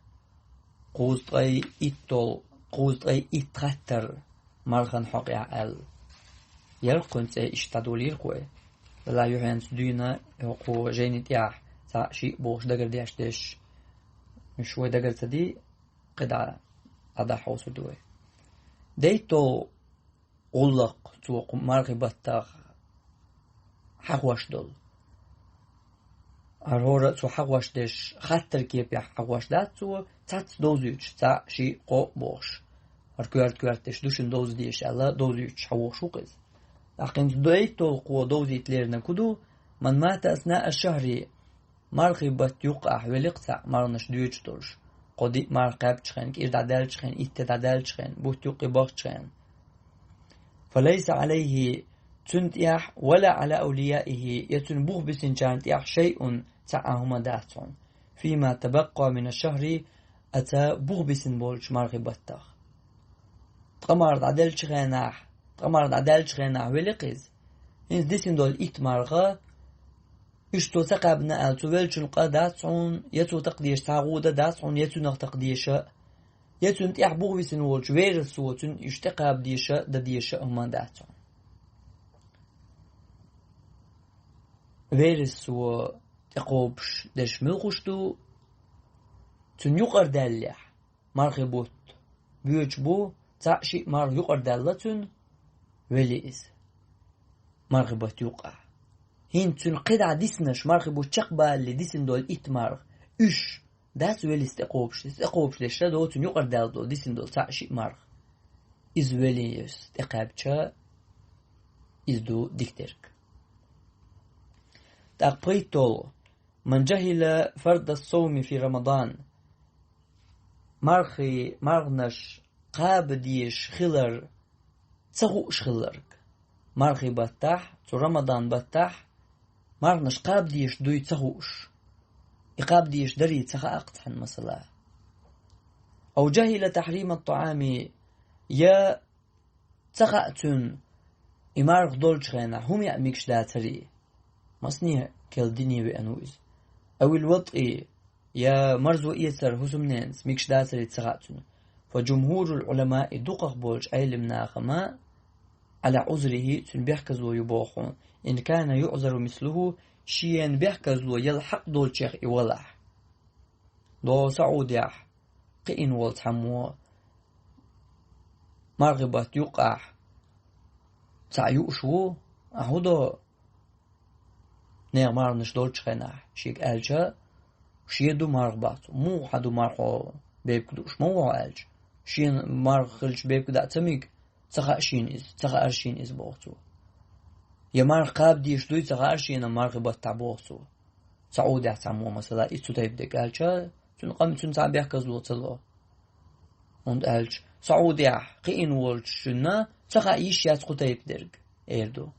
кхузткъе итталгӀа, кхузткъе итт хаттар мархан хьокъехь аьлла. Яра кхуьнан цӀе иштта дӀадолийра-кх вай. Делахь юьхьанца дуьйна хӀокху жайни тӀехь цхьаъ-шиъ бохуш дагардеш дерш, уьш вай дагар ца дий, кхидӀа дӀадахьа хьовсур ду вай. ДайтталгӀа гӀуллакх цо кху мархи баттах хьахош долу. ХӀара хӀора а цо хьахош дерш хаттар кепехь хьахош дац цо, цхьацца довзуьйтуш, цхьаъ, шиъ, кхоъ бохуш. ХӀара коьрта-коьрта дерш ду шуна довза дезаш аьлла, довзуьйтуш хьахош ву-кх иза. ТӀаккха хӀинца дайтталгӀа кхо довзийта лерина ку ду: «من مات أثناء الشهر», мархи батта юккъехь велла-кх цхьаъ марханаш доьдуш долуш, кхо-диъ марха кхаьбча хенахь, кӀира дӀадаьлча хенахь, итт де дӀадаьлча хенахь, бутт юккъе бахча хенахь. «فليس عليه», цуьнан тӀехь, «ولا على أوليائه», я цуьнан бух бисинчарна тӀехь, «شيء», цхьа а хӀума дац хьуна, «فيما تبقى من الشهر», аца бух бисина болчу мархи баттах. Ткъа марха дӀаделлачу хенахь, ткъа марха дӀадаьллачу хенахь велла-кх иза. ХӀинца дисина долу итт марха, уьш цо ца кхаьбна аьлла, цу веллачун къа дац хьуна, я цо такха дезаш цхьа гӀуда дац хьуна, я цуьнах такха дезаш а, я цуьнан тӀехь бух висина волчу верасо цуьнан уьш тӀекхаба дезаш а, дан дезаш а хӀума дац хьуна. Верасо тӀекхобуш дерш муьлхуш ду? Цуьнан юкъара даьллехь, мархи бутт боьдуш бу, цхьаъ-шиъ марха юкъара даьлла цуьнан, велла иза мархи батта юккъехь. ХӀинца цуьнан кхидӀа диснарш, мархи бутт чекхбалале дисина долу итт марха, уьш дац велла иза тӀекхобуш, иза тӀекхобуш дерш а ду цуьнан юкъара даьлла долу, дисина долу цхьаъ-шиъ марха. Иза велла иза тӀекхаьбча, иза ду дика дерг. ТӀаккха пхийтталгӀа: «من جهل فرض الصوم في رمضان». Мархи, марханаш кхаба дезаш хилар ца хууш хилларг. Мархи баттахь, цу Рамадан баттахь марханаш кхаба дезаш дуй ца хууш. И кхаба дезаш дарий ца хаьа-кх цхьанна, масала. «أو جهل تحريم الطعام», я ца хаьа цуьнан, и марха долчу хенахь хӀума яа мегаш дацарий, масане керла дине веана ву иза. «أو الوطء», я марзо эцар хӀусамненца мегаш дацарий ца хаьа цуьнан. فجمهور العلماء дукхах болчу Ӏелимнаха ма على عذره цуьнан бехказло ю боху хьуна. إن كان يعذر مثله шена бехказло яла хьакъ долчех и валахь. Догу Саудехь кхиъна волу цхьаммо мархи батта юккъехь цхьаъ юуш ву, а хӀун до нехан марханаш долчу хенахь, шега аьлча, шен ду марха бац. Муха хьан ду марха, хьо бепиг дууш ма ву хьо аьлча. Шена марха хилча бепиг даа ца мега, ца хаьа шена иза, ца хаьара шена иза боху цо. Я марха кхаба дезаш дуй ца хаьара шена мархи баттахь боху цо. Саудехь цхьаммо масала, иза цу тайпа дерг аьлча, цуьнан къам цуьнан цхьа бехказло ца ло. ХӀунда аьлча Саудехь кхиъна волчунна ца хаьа йиш яц кху тайпа дерг, эр ду.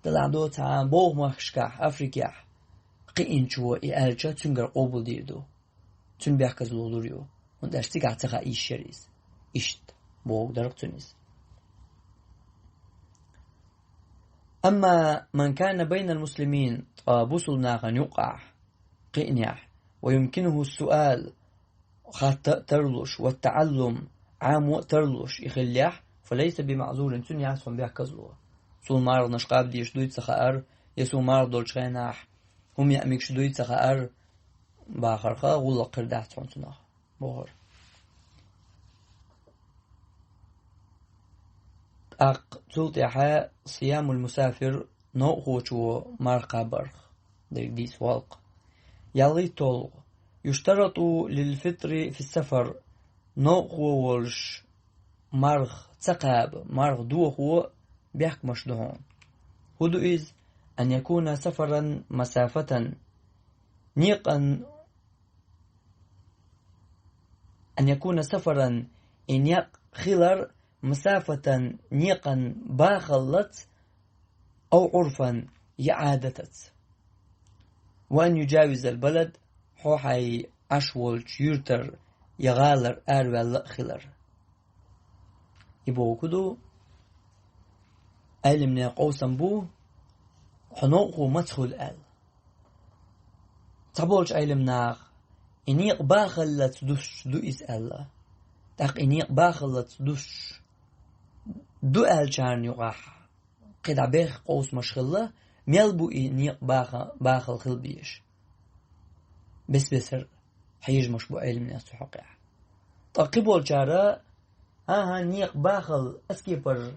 Делахь доцахьа боху махкашкахь, Африкехь, кхиъначо и аьлча, цуьнгара къобалдийр ду. Цуьнан бехказло лур ю. ХӀунда аьлча цигахь ца хаьа йиш яра иза. Иштта боху дара цуьнан иза. أما من كان بين المسلمين ткъа бусулнахана юккъехь, кхиънехь, ويمكنه السؤال хатта а тарлуш, والتعلم Ӏамо а тарлуш и хиллехь, فليس بمعذور цуьнан яц хьуна бехказло. Суна марханаш кхаба дезаш дуй ца хаьара, я суна марха долчу хенахь хӀума яа мегаш дуй ца хаьара, бахарха гӀуллакх хир дац хьуна цунах, бохура. ТӀаккха цул тӀаьхьа صيام المسافر новкъахочо марха кхабарх дерг дийца волу-кх. ЯлхитталгӀа, يشترط للفطر في السفر новкъахо волуш марха ца кхаба, марха дохо бехкамаш ду хьуна. ХӀун ду иза? أن يكون سفرا مسافة некъан أن يكون سفرا и некъ хилар مسافة некъан бахаллац أو عرفا я Ӏадатаца. وأن يجاوز البلد хьо хьайн Ӏаш волчу юьртара я гӀалара араваьлла а хилар. И боху ду, Ӏелимнех къовсам бу, хьо новкъахо маца хуьлу аьлла. Цхьаболчу Ӏелимнаха и некъ бахаллац дуссуш ду иза аьлла. ТӀаккха и некъ бахаллац дуссуш ду аьллачарна юкъахь кхидӀа беха къовсамаш хилла, мел бу и некъ баха-, бахала хила безаш. Бес-бесара хьежамаш бу Ӏелимнех цу хьокъехь. Ткъа кхиболчара, хӀан-хӀа, некъ бахала аскепара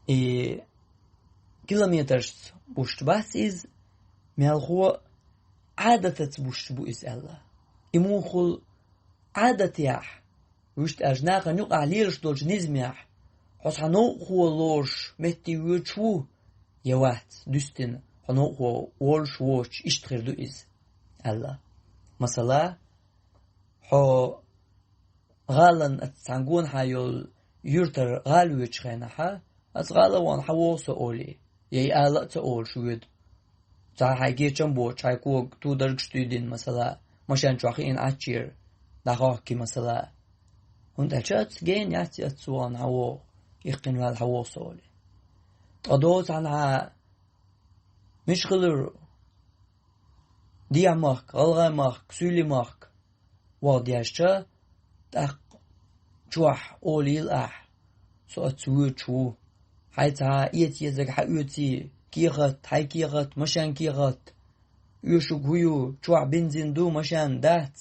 и километрашца бусуш бац иза, мелхо а Ӏадатаца бусуш бу иза аьлла. И муха хуьлу Ӏадатехь, вуьшта аьлча, нахана юкъахь лелаш долчу низамехь, хьо цхьа новкъахо лоруш метте воьдуш ву, я вац, дуьстина, хьо новкъахо волуш воцуш, иштта хир ду иза, аьлла. Масала, хьо гӀаланна оцу цхьана гонахьа йолу юьртара гӀала воьдучу хенахьа, оцу гӀала вахана хьан вогӀу со олий, я и ала а ца олуш воьду. Цхьа хьайн кечам боцуш, хьайн кога тударгаш дуьйдина, масала, машен чохь хиъна Ӏаччера дӀахохкий, масала. ХӀунда аьлча оцу гена яц, оцу вахана хьан вогӀу, иккхина ваьлла хьан вогӀу со олий. Ткъа доцу хьан хьан мича хилар? Дехьа-махка, гӀалгӀай-махка, суьйли-махка ваха дезча, тӀаккха чохь олийла ахь, со оцу воьдуш ву. Хьайн цхьа эца езарг хьан оьций, кехат, хьайн кехат, машен кехат, оьшург хӀун ю, чохь бензин ду, машен дац.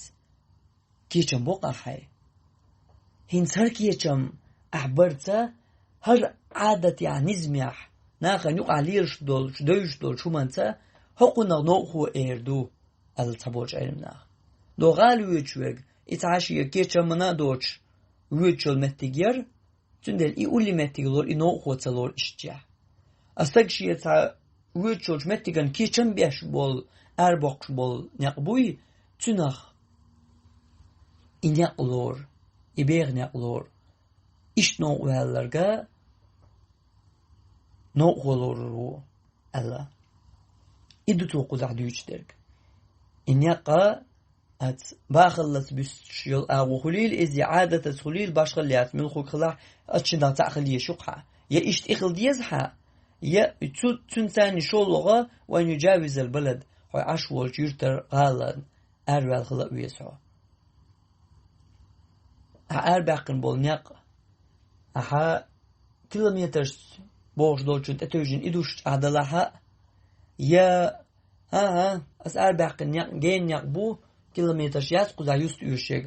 Кечам боккху ахь хьайн. ХӀинца хӀара кечам ахь барца, хӀара Ӏадатехь, низамехь, нахана юкъахь лелаш долчу, девзаш долчу хӀуманца, хӀокхунах новкъахо эр ду, аьлла цхьаболчу Ӏелимнаха. До гӀала воьдуш верг, и цхьа шен кечамна а доцуш, воьдуш йолу меттиг яра, цундела и улле меттиг лору, и новкъахо ца лору иштта. А стаг шен цхьа воьдуш йолчу меттиган кечам беш болу, арабоккхуш болу некъ буй, цуьнах и некъ лору, и беха некъ лору. Иштта новкъа ваьлларга новкъахо лорур ву, аьлла. И ду цо кхузахь дуьйцуш дерг. И некъа Аца бахаллаца буьстуш йолу агӀо хуьлийла иза, я Ӏадатаца хуьлийла, башхалла яц, муьлххуг хилахь, аца шиннах цхьаъ хила езаш ю-кх хьан. Я иштта и хила деза хьан, я цу-, цуьнан царна шолгӀа, وأن يجاوز البلد, хьо Ӏаш волчу юьртара гӀала араваьлла хила а веза хьо. Ахьа арабаьккхина болу некъ, ахьа километраш бохуш долчун тӀетевжина и душ чӀагӀдалахьа, я, хӀан-хӀа, ас арабаьккхина некъ гена некъ бу, километраш яц кхузахь юста оьшуш ерг,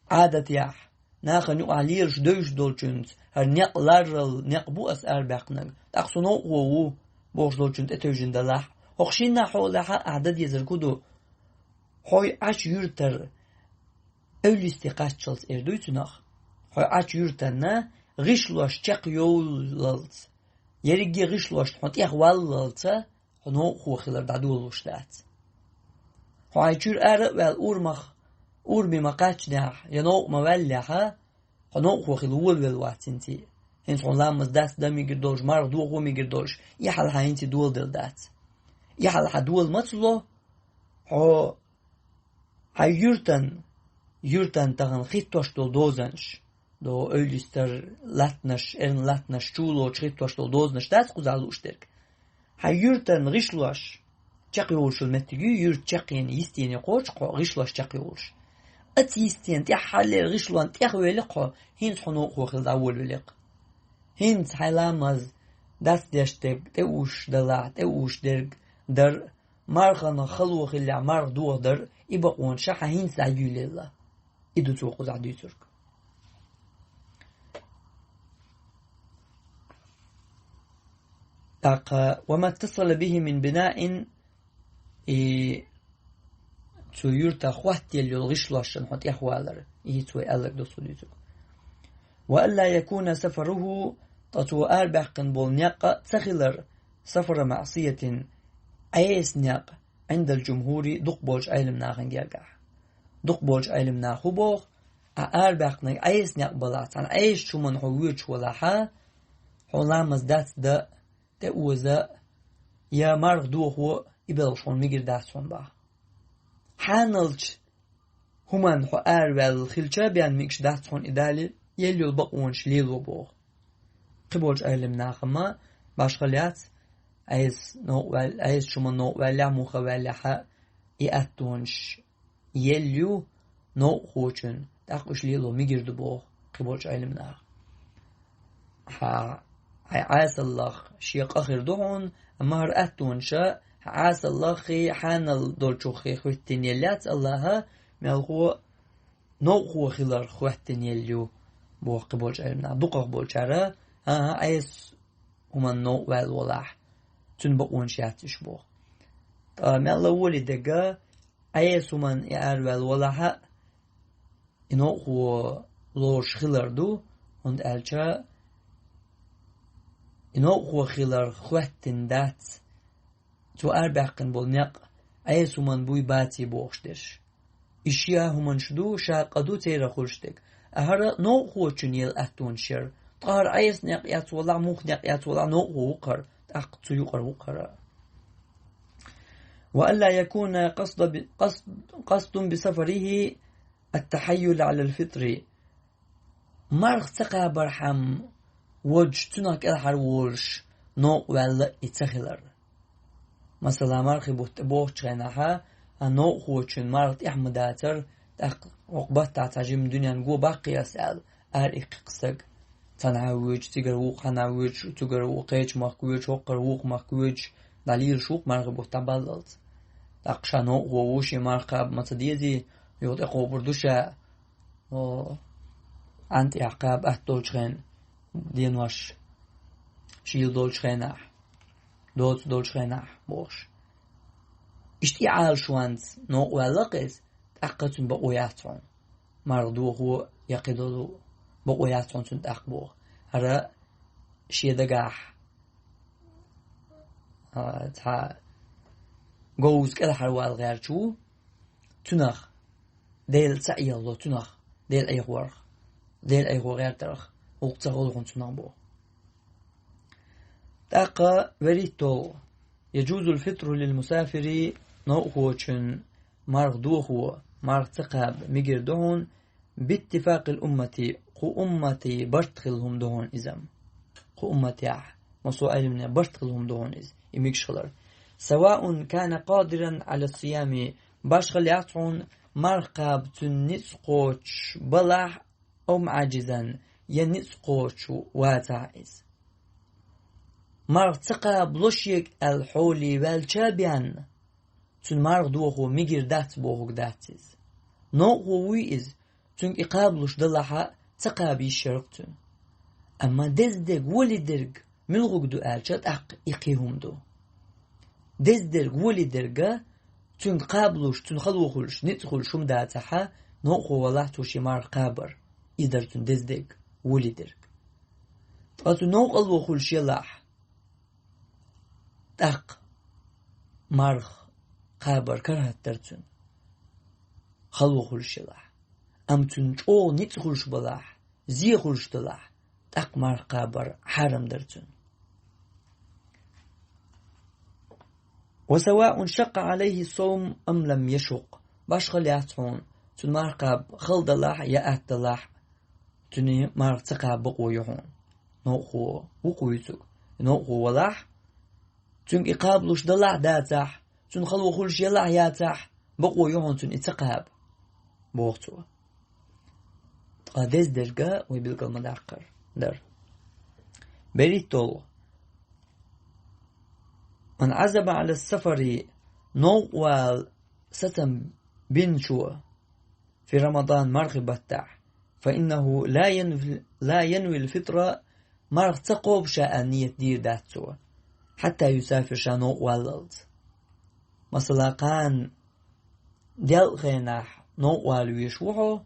Ӏадатехь, нахана юкъахь лелаш девзаш долчуьнца, хӀара некъ ларрал некъ бу ас арабаьккхинарг, тӀаккха со новкъахо ву, бохуш долчун тӀетевжина далахь, хӀокху шиннахь хьолахьа ахьа дан дезарг хӀун ду? Хьо Ӏачу юьртара эвлисте кхаччалц эр дуй цунах. Хьо Ӏачу юьртанна гӀишлош чекхйовллалц, ерриге гӀишлошна хьо тӀехваллалца хьо новкъахо хилар дӀадолалуш дац. Хьо хьайн чуьра ара а ваьлла урамах, ураме ма-кхаччинехь, я новкъа ма-ваьллехьа, хьо новкъахо хила волавелла вац хӀинца. ХӀинца хьуна ламаз дац дан мегар долуш, марха дохо мегар долуш, и хьал хьан хӀинца доладелла дац. И хьал хьан дола маца ло, хьо хьайн юьртан, юьртан тахана хӀиттош долу дозанаш, до эвлистар латтанаш, эрна латтанаш чулочу хӀиттош долу дозанаш дац кхузахь лууш дерг. Хьайн юьртан гӀишлош чекхйовлуш йолу меттиг ю, юьрта чекхъена йистене кхочу хьо гӀишлош чекхйовлуш. Оцу йистенан тӀаьххьарлера гӀишлонна тӀехвели хьо, хӀинца хьо новкъахо хила дӀаволавели-кх. ХӀинца хьайн ламаз дац деш дерг, тӀеуьйш далахь, тӀеуьйш дерг дар, мархана хало хиллехь марха дохадар, и бакъонаш хьан хӀинца дӀайоьллалла. И ду цо кхузахь дуьйцург. ТӀаккха: «وما اتصل به من بناء», и цу юьртах хӀоттаелла йолу гӀишлошна хьо тӀехвалар, и хӀинца вай аьлларг ду цо дуьйцург. «وألا يكون سفره», ткъа цо арабаьккхина болу некъ а ца хилар, «سفر معصية», Ӏеса некъ, «عند الجمهور», дукхахболчу Ӏелам нахана гергахь. Дукхахболчу Ӏелам наха хӀун боху, ахьа арабаьккхинарг Ӏеса некъ балахь, цхьана Ӏесачу хӀуманна хьо воьдуш валахьа, хьо ламаз дац дан, тӀеоза, я марха дохо, и белхаш хьуна мегар дац хьуна боху. Хьаналчу хӀуманна хьо араваьлла хилча бен мегаш дац хьуна и дале, елла йолу бакъонаш лело боху. Кхиболчу Ӏелам наха ма башхалла яц, Ӏеса новкъа ваьлла, Ӏесачу хӀуманна новкъа ваьллехь, муха ваьллехьа, и аттонаш елла ю новкъахочун, тӀаккха уьш лело мегар ду боху кхиболчу Ӏелам наха. Хьа, хьайн Ӏесаллах шен къа хир ду хьуна, амма хӀара аттонаша хьан Ӏесаллаххий, хьанал долчуххий хӀоьттина елла яц Аллаха, мелхо новкъахо хиларх хӀоьттина елла ю боху кхиболчу Ӏелам наха. Дукхахболчара, хӀан-хӀа, Ӏеса хӀуманна новкъа ваьлла валахь, цуьнан бакъонаш яц уьш боху. Ткъа мелла а волий дерг, Ӏеса хӀуманна и араваьлла валахьа, и новкъахо лоруш хилар ду, хӀунда аьлча и новкъахо хиларх хӀоьттина дац цо арабаьккхина болу некъ Ӏеса хӀуманна буй, баций бохуш дерш. И шен хӀуманаш ду, ша къа ду церан хуьлуш дерг. А хӀара новкъахочун елла аттонаш яра. Ткъа хӀара Ӏеса некъ яц валахь, муха некъ яц валахь, новкъахо ву-кх хӀара, тӀаккха цу юкъара ву-кх хӀара. «وألا يكون قصد ب-، قصد، قصد بسفره التحيل على الفطر». Марха ца кхабархьама водуш, цунах кӀелхьарволуш, новкъа ваьлла и ца хилар. Масала, мархи бутт тӀе бохучу хенахьа, а новкъахочун марха тӀехь ма дацара, тӀаккха хӀокху баттахь цхьа жимма дуьненна го баккхий ас аьлла, ара иккхи-кх стаг. Цхьанхьа воьдуш, цигара вукху, хьанна воьдуш, цигара вукху, кхечу махка воьдуш, хӀокхара вукху махка воьдуш, дӀалелаш ву-кх мархи бутт дӀабаллалц. ТӀаккха ша новкъахо ву, шен марха кхаба ма ца дезий, юха тӀекхобур ду ша, о, Ӏан тӀехь кхаба атта долчу хенахь, денош шийла долчу хенахь, доца долчу хенахь, бохуш. Иштта и Ӏалашонца новкъа ваьлла-кх иза, тӀаккха цуьнан бакъо яц хьуна. Марха дохо я кхидолу бакъо яц хьуна цуьнан тӀаккха боху. ХӀара шен дагахь, а, цхьа говза кӀелхьарвала гӀерташ ву, цунах Дела ца Ӏехало цунах, Дела Ӏехорах, Дела Ӏехо гӀертарх, гӀуллакх ца хуьлу хьуна цунах боху. ТӀаккха веритто: «يجوز الفطر للمسافر», новкъахочун марха дохо, марха ца кхаба мегар ду хьуна, «باتفاق الأمة», кху умматан барт хилла хӀума ду хьуна иза-м. Кху умматехь, массо а Ӏилманехь барт хилла хӀума ду хьуна иза, и мегаш хилар. «سواء كان قادرا على الصيام», башхалла яц хьуна, марха кхаба цуьнан ницкъ кхочуш балахь, أو معجزا, я ницкъ кхочуш вацахь иза. Марха ца кхаба ло шега аьлла хьоле ваьлча а бен, цуьнан марха дохо мегар дац бохург дац иза. Новкъахо вуй иза, цуьнга и кхабалуш далахь а, ца кхаба йиш яра-кх цуьнан. Амма деза дерг, воли дерг муьлхарг ду аьлча, тӀаккха и кхин хӀума ду. Деза дерг, воли дерг а, цуьнга кхабалуш, цуьнан хало хуьлуш, ницкъ хуьлуш хӀума дацахь а, новкъахо валахь цо шен марха кхабар. Иза дара цуьнан деза дерг, воли дерг. Ткъа цу новкъарло хуьлуш елахь, тӀаккха марха кхабар карахӀат дара цуьнан, хало хуьлуш елахь. Амма цуьнан чӀогӀа ницкъ хуьлуш балахь, зе хуьлуш далахь, тӀаккха марха кхабар хьарам дара цуьнан. وسواء شق عليه الصوم أم لم يشق, башхалла яц хьуна, цуьнан марха кхаба хала далахь а, я атта далахь а, цуьнан марха ца кхаба бакъо ю хьуна. Новкъахо ву-кх вуьйцург. Новкъахо валахь, цуьнга и кхабалуш далахь а, дацахь, цуьнан хало хуьлуш елахь а, яцахь, бакъо ю хьуна цуьнан и ца кхаба, боху цо. Ткъа деза дерг а вай билгал ма-даккхара дара. БерхӀитталгӀа. من عزم على السفر, новкъа вала сацам бинчо, في رمضان, мархи баттахь, فإنه لا ينوي, لا ينوي الفطر, марха ца кхобуш аьлла нийят дийр дац цо, حتى يسافر, ша новкъа валлалц. Масала, кхана делкъа хенахь новкъа вала везаш ву хьо,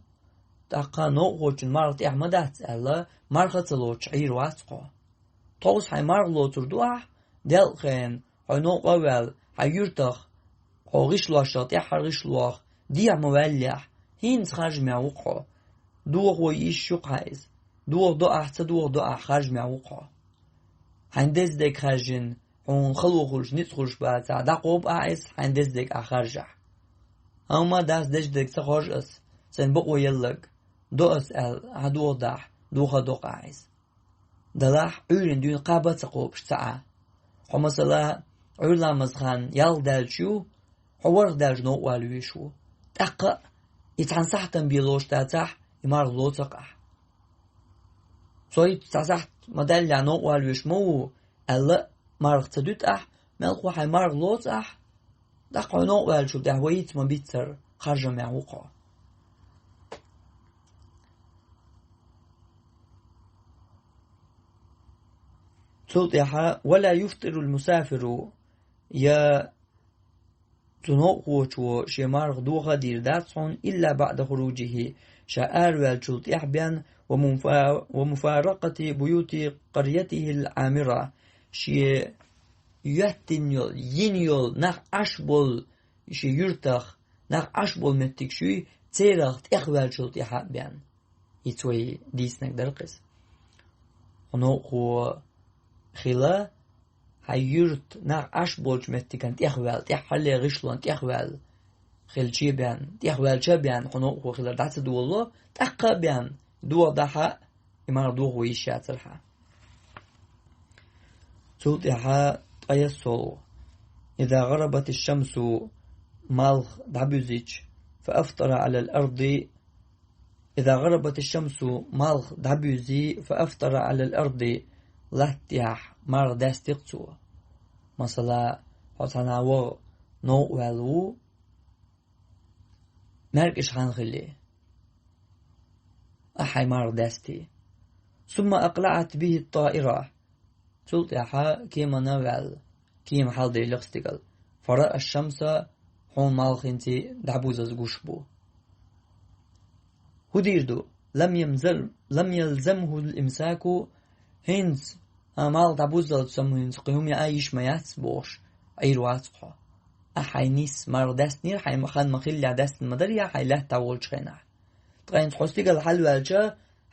тӀаккха новкъахочун марха тӀехь ма дац аьлла, марха а ца лоцуш Ӏийр вац хьо. Тховса хьайн марха лоцур ду ахь, делкъа хенахь хьо новкъа а ваьлла, хьайн юьртах, хьо гӀишлошах, тӀаьххьара гӀишлох дехьа ма ваьллехь, хӀинца харжамехь ву-кх хьо. Дохо йиш ю-кх хьан иза. Дохадо ахь, ца дохадо ахь, харжамехь ву-кх хьо. Хьайн деза дерг хаьржина, хьуна хало хуьлуш, ницкъ хуьлуш бацахь, дӀакхоба ахь иза, хьайн деза дерг ахь харжахь. Амма дац деза дерг ца хоржу ас, сайна бакъо елларг до ас аьлла, ахь дохадахь, дохадо-кх ахь иза. Далахь, Ӏуьйранна дуьйна кхаба а ца кхобуш ца Ӏа. Хьо, масала, Ӏуьйра ламаза хан ялх даьлча ю, хьо ворхӀ даьлча новкъа вала везаш ву. ТӀаккха а и цхьана сахьтана бен лоцуш дацахь, и марха лоцу-кх ахь. Со хӀинца цхьа сахьт ма даьллехь новкъа вала везаш ма ву, аьлла, марха ца дуьту ахь, мелхо хьайн марха лоцу ахь, тӀаккха хьо новкъа ваьллачул тӀаьхьа вай хӀинца ма-биццара харжамехь ву-кх хьо. Цул тӀаьхьа, ولا يفطر المسافر, я цу новкъахочо шен марха доха а дийр дац хьуна, إلا بعد خروجه, ша араваьллачул тӀаьхьа бен, ومفا-, ومفارقة بيوت قريته العامرة, шен йоьттина йолу, йина йолу, нах Ӏаш болу шен юьртах, нах Ӏаш болу меттигаш юй, церах тӀехваьллачул тӀаьхьа а бен. Иза вай дийцинарг дара-кх иза. Хьо новкъахо хила, хьайн юьртан нах Ӏаш болчу меттиган тӀехваьлла, тӀаьххьара гӀишлон тӀехваьлла хилча а бен, тӀехваьлча а бен, хьо новкъахо хилар дӀа ца долало, тӀаккха а бен, дохадахь а, и марха дохо йиш яцархьа. Цул тӀаьхьа ткъаессалгӀа. إذا غربت الشمس, малх дӀабуьзича, فأفطر على الأرض, إذا غربت الشمس, малх дӀабуьзи, فأفطر على الأرض, латтехь марха даьсти-кх цо. Масала, хьо цхьана ваха новкъа ваьлла ву, маьркӀаж хан хилли, ахь хьайн марха даьсти. ثم أقلعت به الطائرة, цул тӀаьхьа кемана ваьлла, кема хьалдели-кх стигала. فرأى الشمس, хьуна малх хӀинца дӀабузаза гуш бу. ХӀун дийр ду? لم يمزل-, لم يلزمه الإمساك, хӀинца, а, малх дӀабуззалц сан хӀинца кхин хӀума яа йиш ма яц бохуш, Ӏийр вац-кх хьо. Ахь хьайн нийсса марха даьстинера, хьайн ма-, хан ма-хиллехь даьстина ма дара, я хьайн лаьтта волчу хенахь. Ткъа хӀинца хьо стигала хьалаваьлча,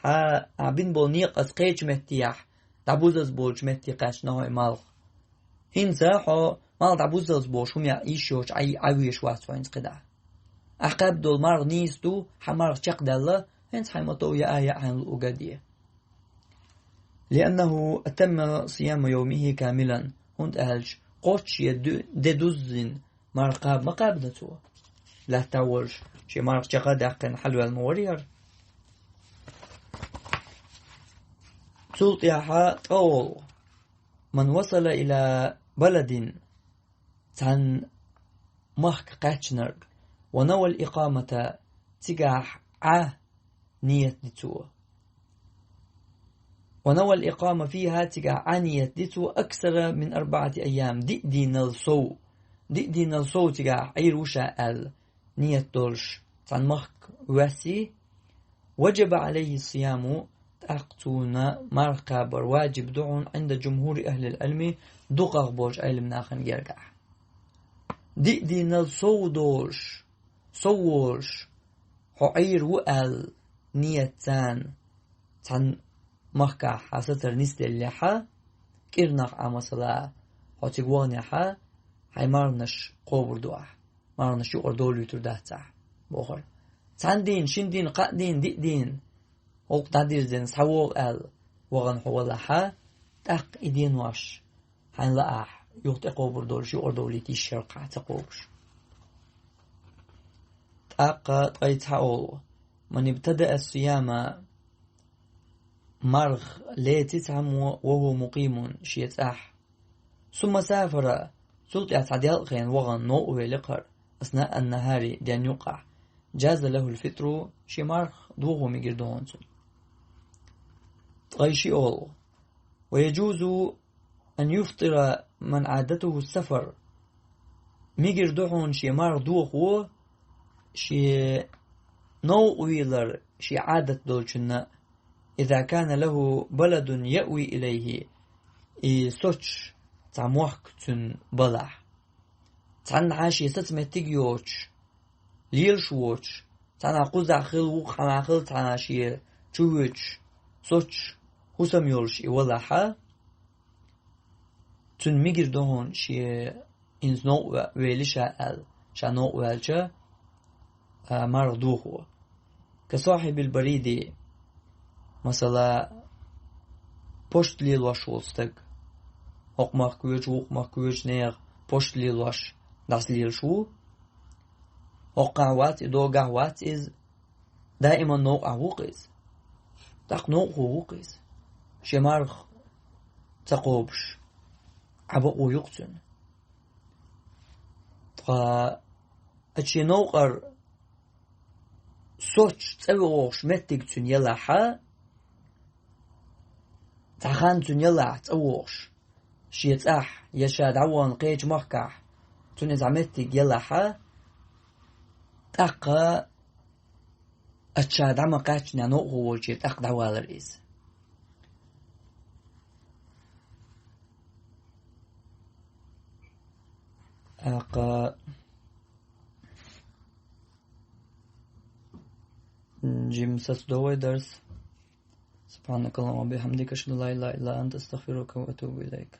хьан ахь бина болу некъаца кхечу меттехь, дӀабузаза болчу метте кхаьчна хьо и малх. ХӀинца хьо малх дӀабуззалц бохуш хӀума яа йиш йоцуш Ӏай-, Ӏа везаш вац хьо хӀинца кхидӀа. Ахь кхаьбна долу марха нийса ду, хьан марха чекхдаьлла, хӀинца хьайн мотов яа а яа, хьайн луъург а де. لأنه أتم صيام يومه كاملا, хӀунда аьлча кхоччуш де дуззина марха кхаба ма кхаьбна цо. Лаьттахь волуш, шен марха чекх а даьккхина хьалаваьлла ма вара хӀара. Цул тӀаьхьа тӀаолу: «Ман васала ила баладин», цхьана махка кхаьчнарг, «ва навал икъамата», цигахь Ӏа ният ди цо. «Ва навал икъама фиха», цигахь Ӏа ният ди цо, «аксара мин арбаати айям», диъ дийнал сов. Диъ дийнал сов цигахь Ӏийр ву ша аьлла ният долуш цхьана махка воьссий, «важаба алайхи сияму», тӀаккха цунна марха кхабар ваджиб ду хьуна, «Ӏинда джумхури ахлил Ӏилми», дукхах болчу Ӏелам нахана гергахь. Диъ дийнал сов долуш, сов волуш, хьо Ӏийр ву аьлла ният царна цхьана махкахь хьан сацар нисделлехьа, кӀирнах Ӏа, масала, хьо цига ваханехьа, хьайн марханаш кхобур ду ахь, марханаш юкъара долуьйтур дац ахь, бохура. Цхьана дийна, шина дийна, кхаа дийна, диъ дийна, гӀуллакх дӀадирзина, схьавогӀу аьлла, вахана хьо валахьа, тӀаккха и денош хьайна лаахь, юха тӀекхобур долуш, юкъара долуьйту йиш яра-кх хьан ца кхобуш. ТӀаккха ткъе цхьа олу: «Ман ибтадаа ас-сияма», марха леци цхьаммо, «ва хува мукъимун», шен цӀахь. «Сумма сафара», цул тӀаьхьа цхьа делкъа хенахь вахана новкъа велира хӀара, «аснаа ан-нахари», ден юккъахь, «джаза лахул фитру», шен марха дохо мегар ду хьуна цунна. Ткъе шиъ олу: «Ва яджузу ан юфтира ман Ӏадатуху сафар». Мегар ду хьуна шен марха дохо, шен новкъа вийлар шен Ӏадат долчунна, «иза кана лаху баладун яъви илайхи», и соцуш цхьа мохк цуьнан балахь. Цхьаннахьа шен саца меттиг а йоцуш, лелаш а воцуш, цхьаннахьа кхузахь хилла, вукху хьанахь хилла, цхьаннахьа шен чу воьдуш, соцуш, хӀусам йолуш и валахьа, цуьнан мегар ду хьуна шен хӀинца новкъа ве-, вели ша аьлла, ша новкъа ваьлча, а, марха дохо. «Ка сахьибил бариди», масала, пошта лелош волу стаг. ХӀокху махка воьдуш, вукху махка воьдуш нехан пошта лелош дӀасалелаш ву. ХӀокхахь вац и, догахь вац иза, даиман новкъахь ву-кх иза. ТӀаккха новкъахо ву-кх иза. Шен марха ца кхобуш, Ӏа бакъо ю-кх цуьнан. Ткъа оцу шен новкъара соцуш цӀа вогӀуш меттиг цуьнан ялахьа, цхьа хан цуьнан ялахь цӀа вогӀуш, шен цӀахь я ша дӀавахана кхечу махкахь, цуьнан цхьа меттиг ялахьа, тӀаккха оцу ша дӀа ма кхаьччинехь новкъахо волчуьра тӀаккха дӀавалар иза. ТӀаккха жимма сацадо вай дарс. سبحانك اللهم وبحمدك، أشهد أن لا إله إلا أنت، أستغفرك وأتوب إليك.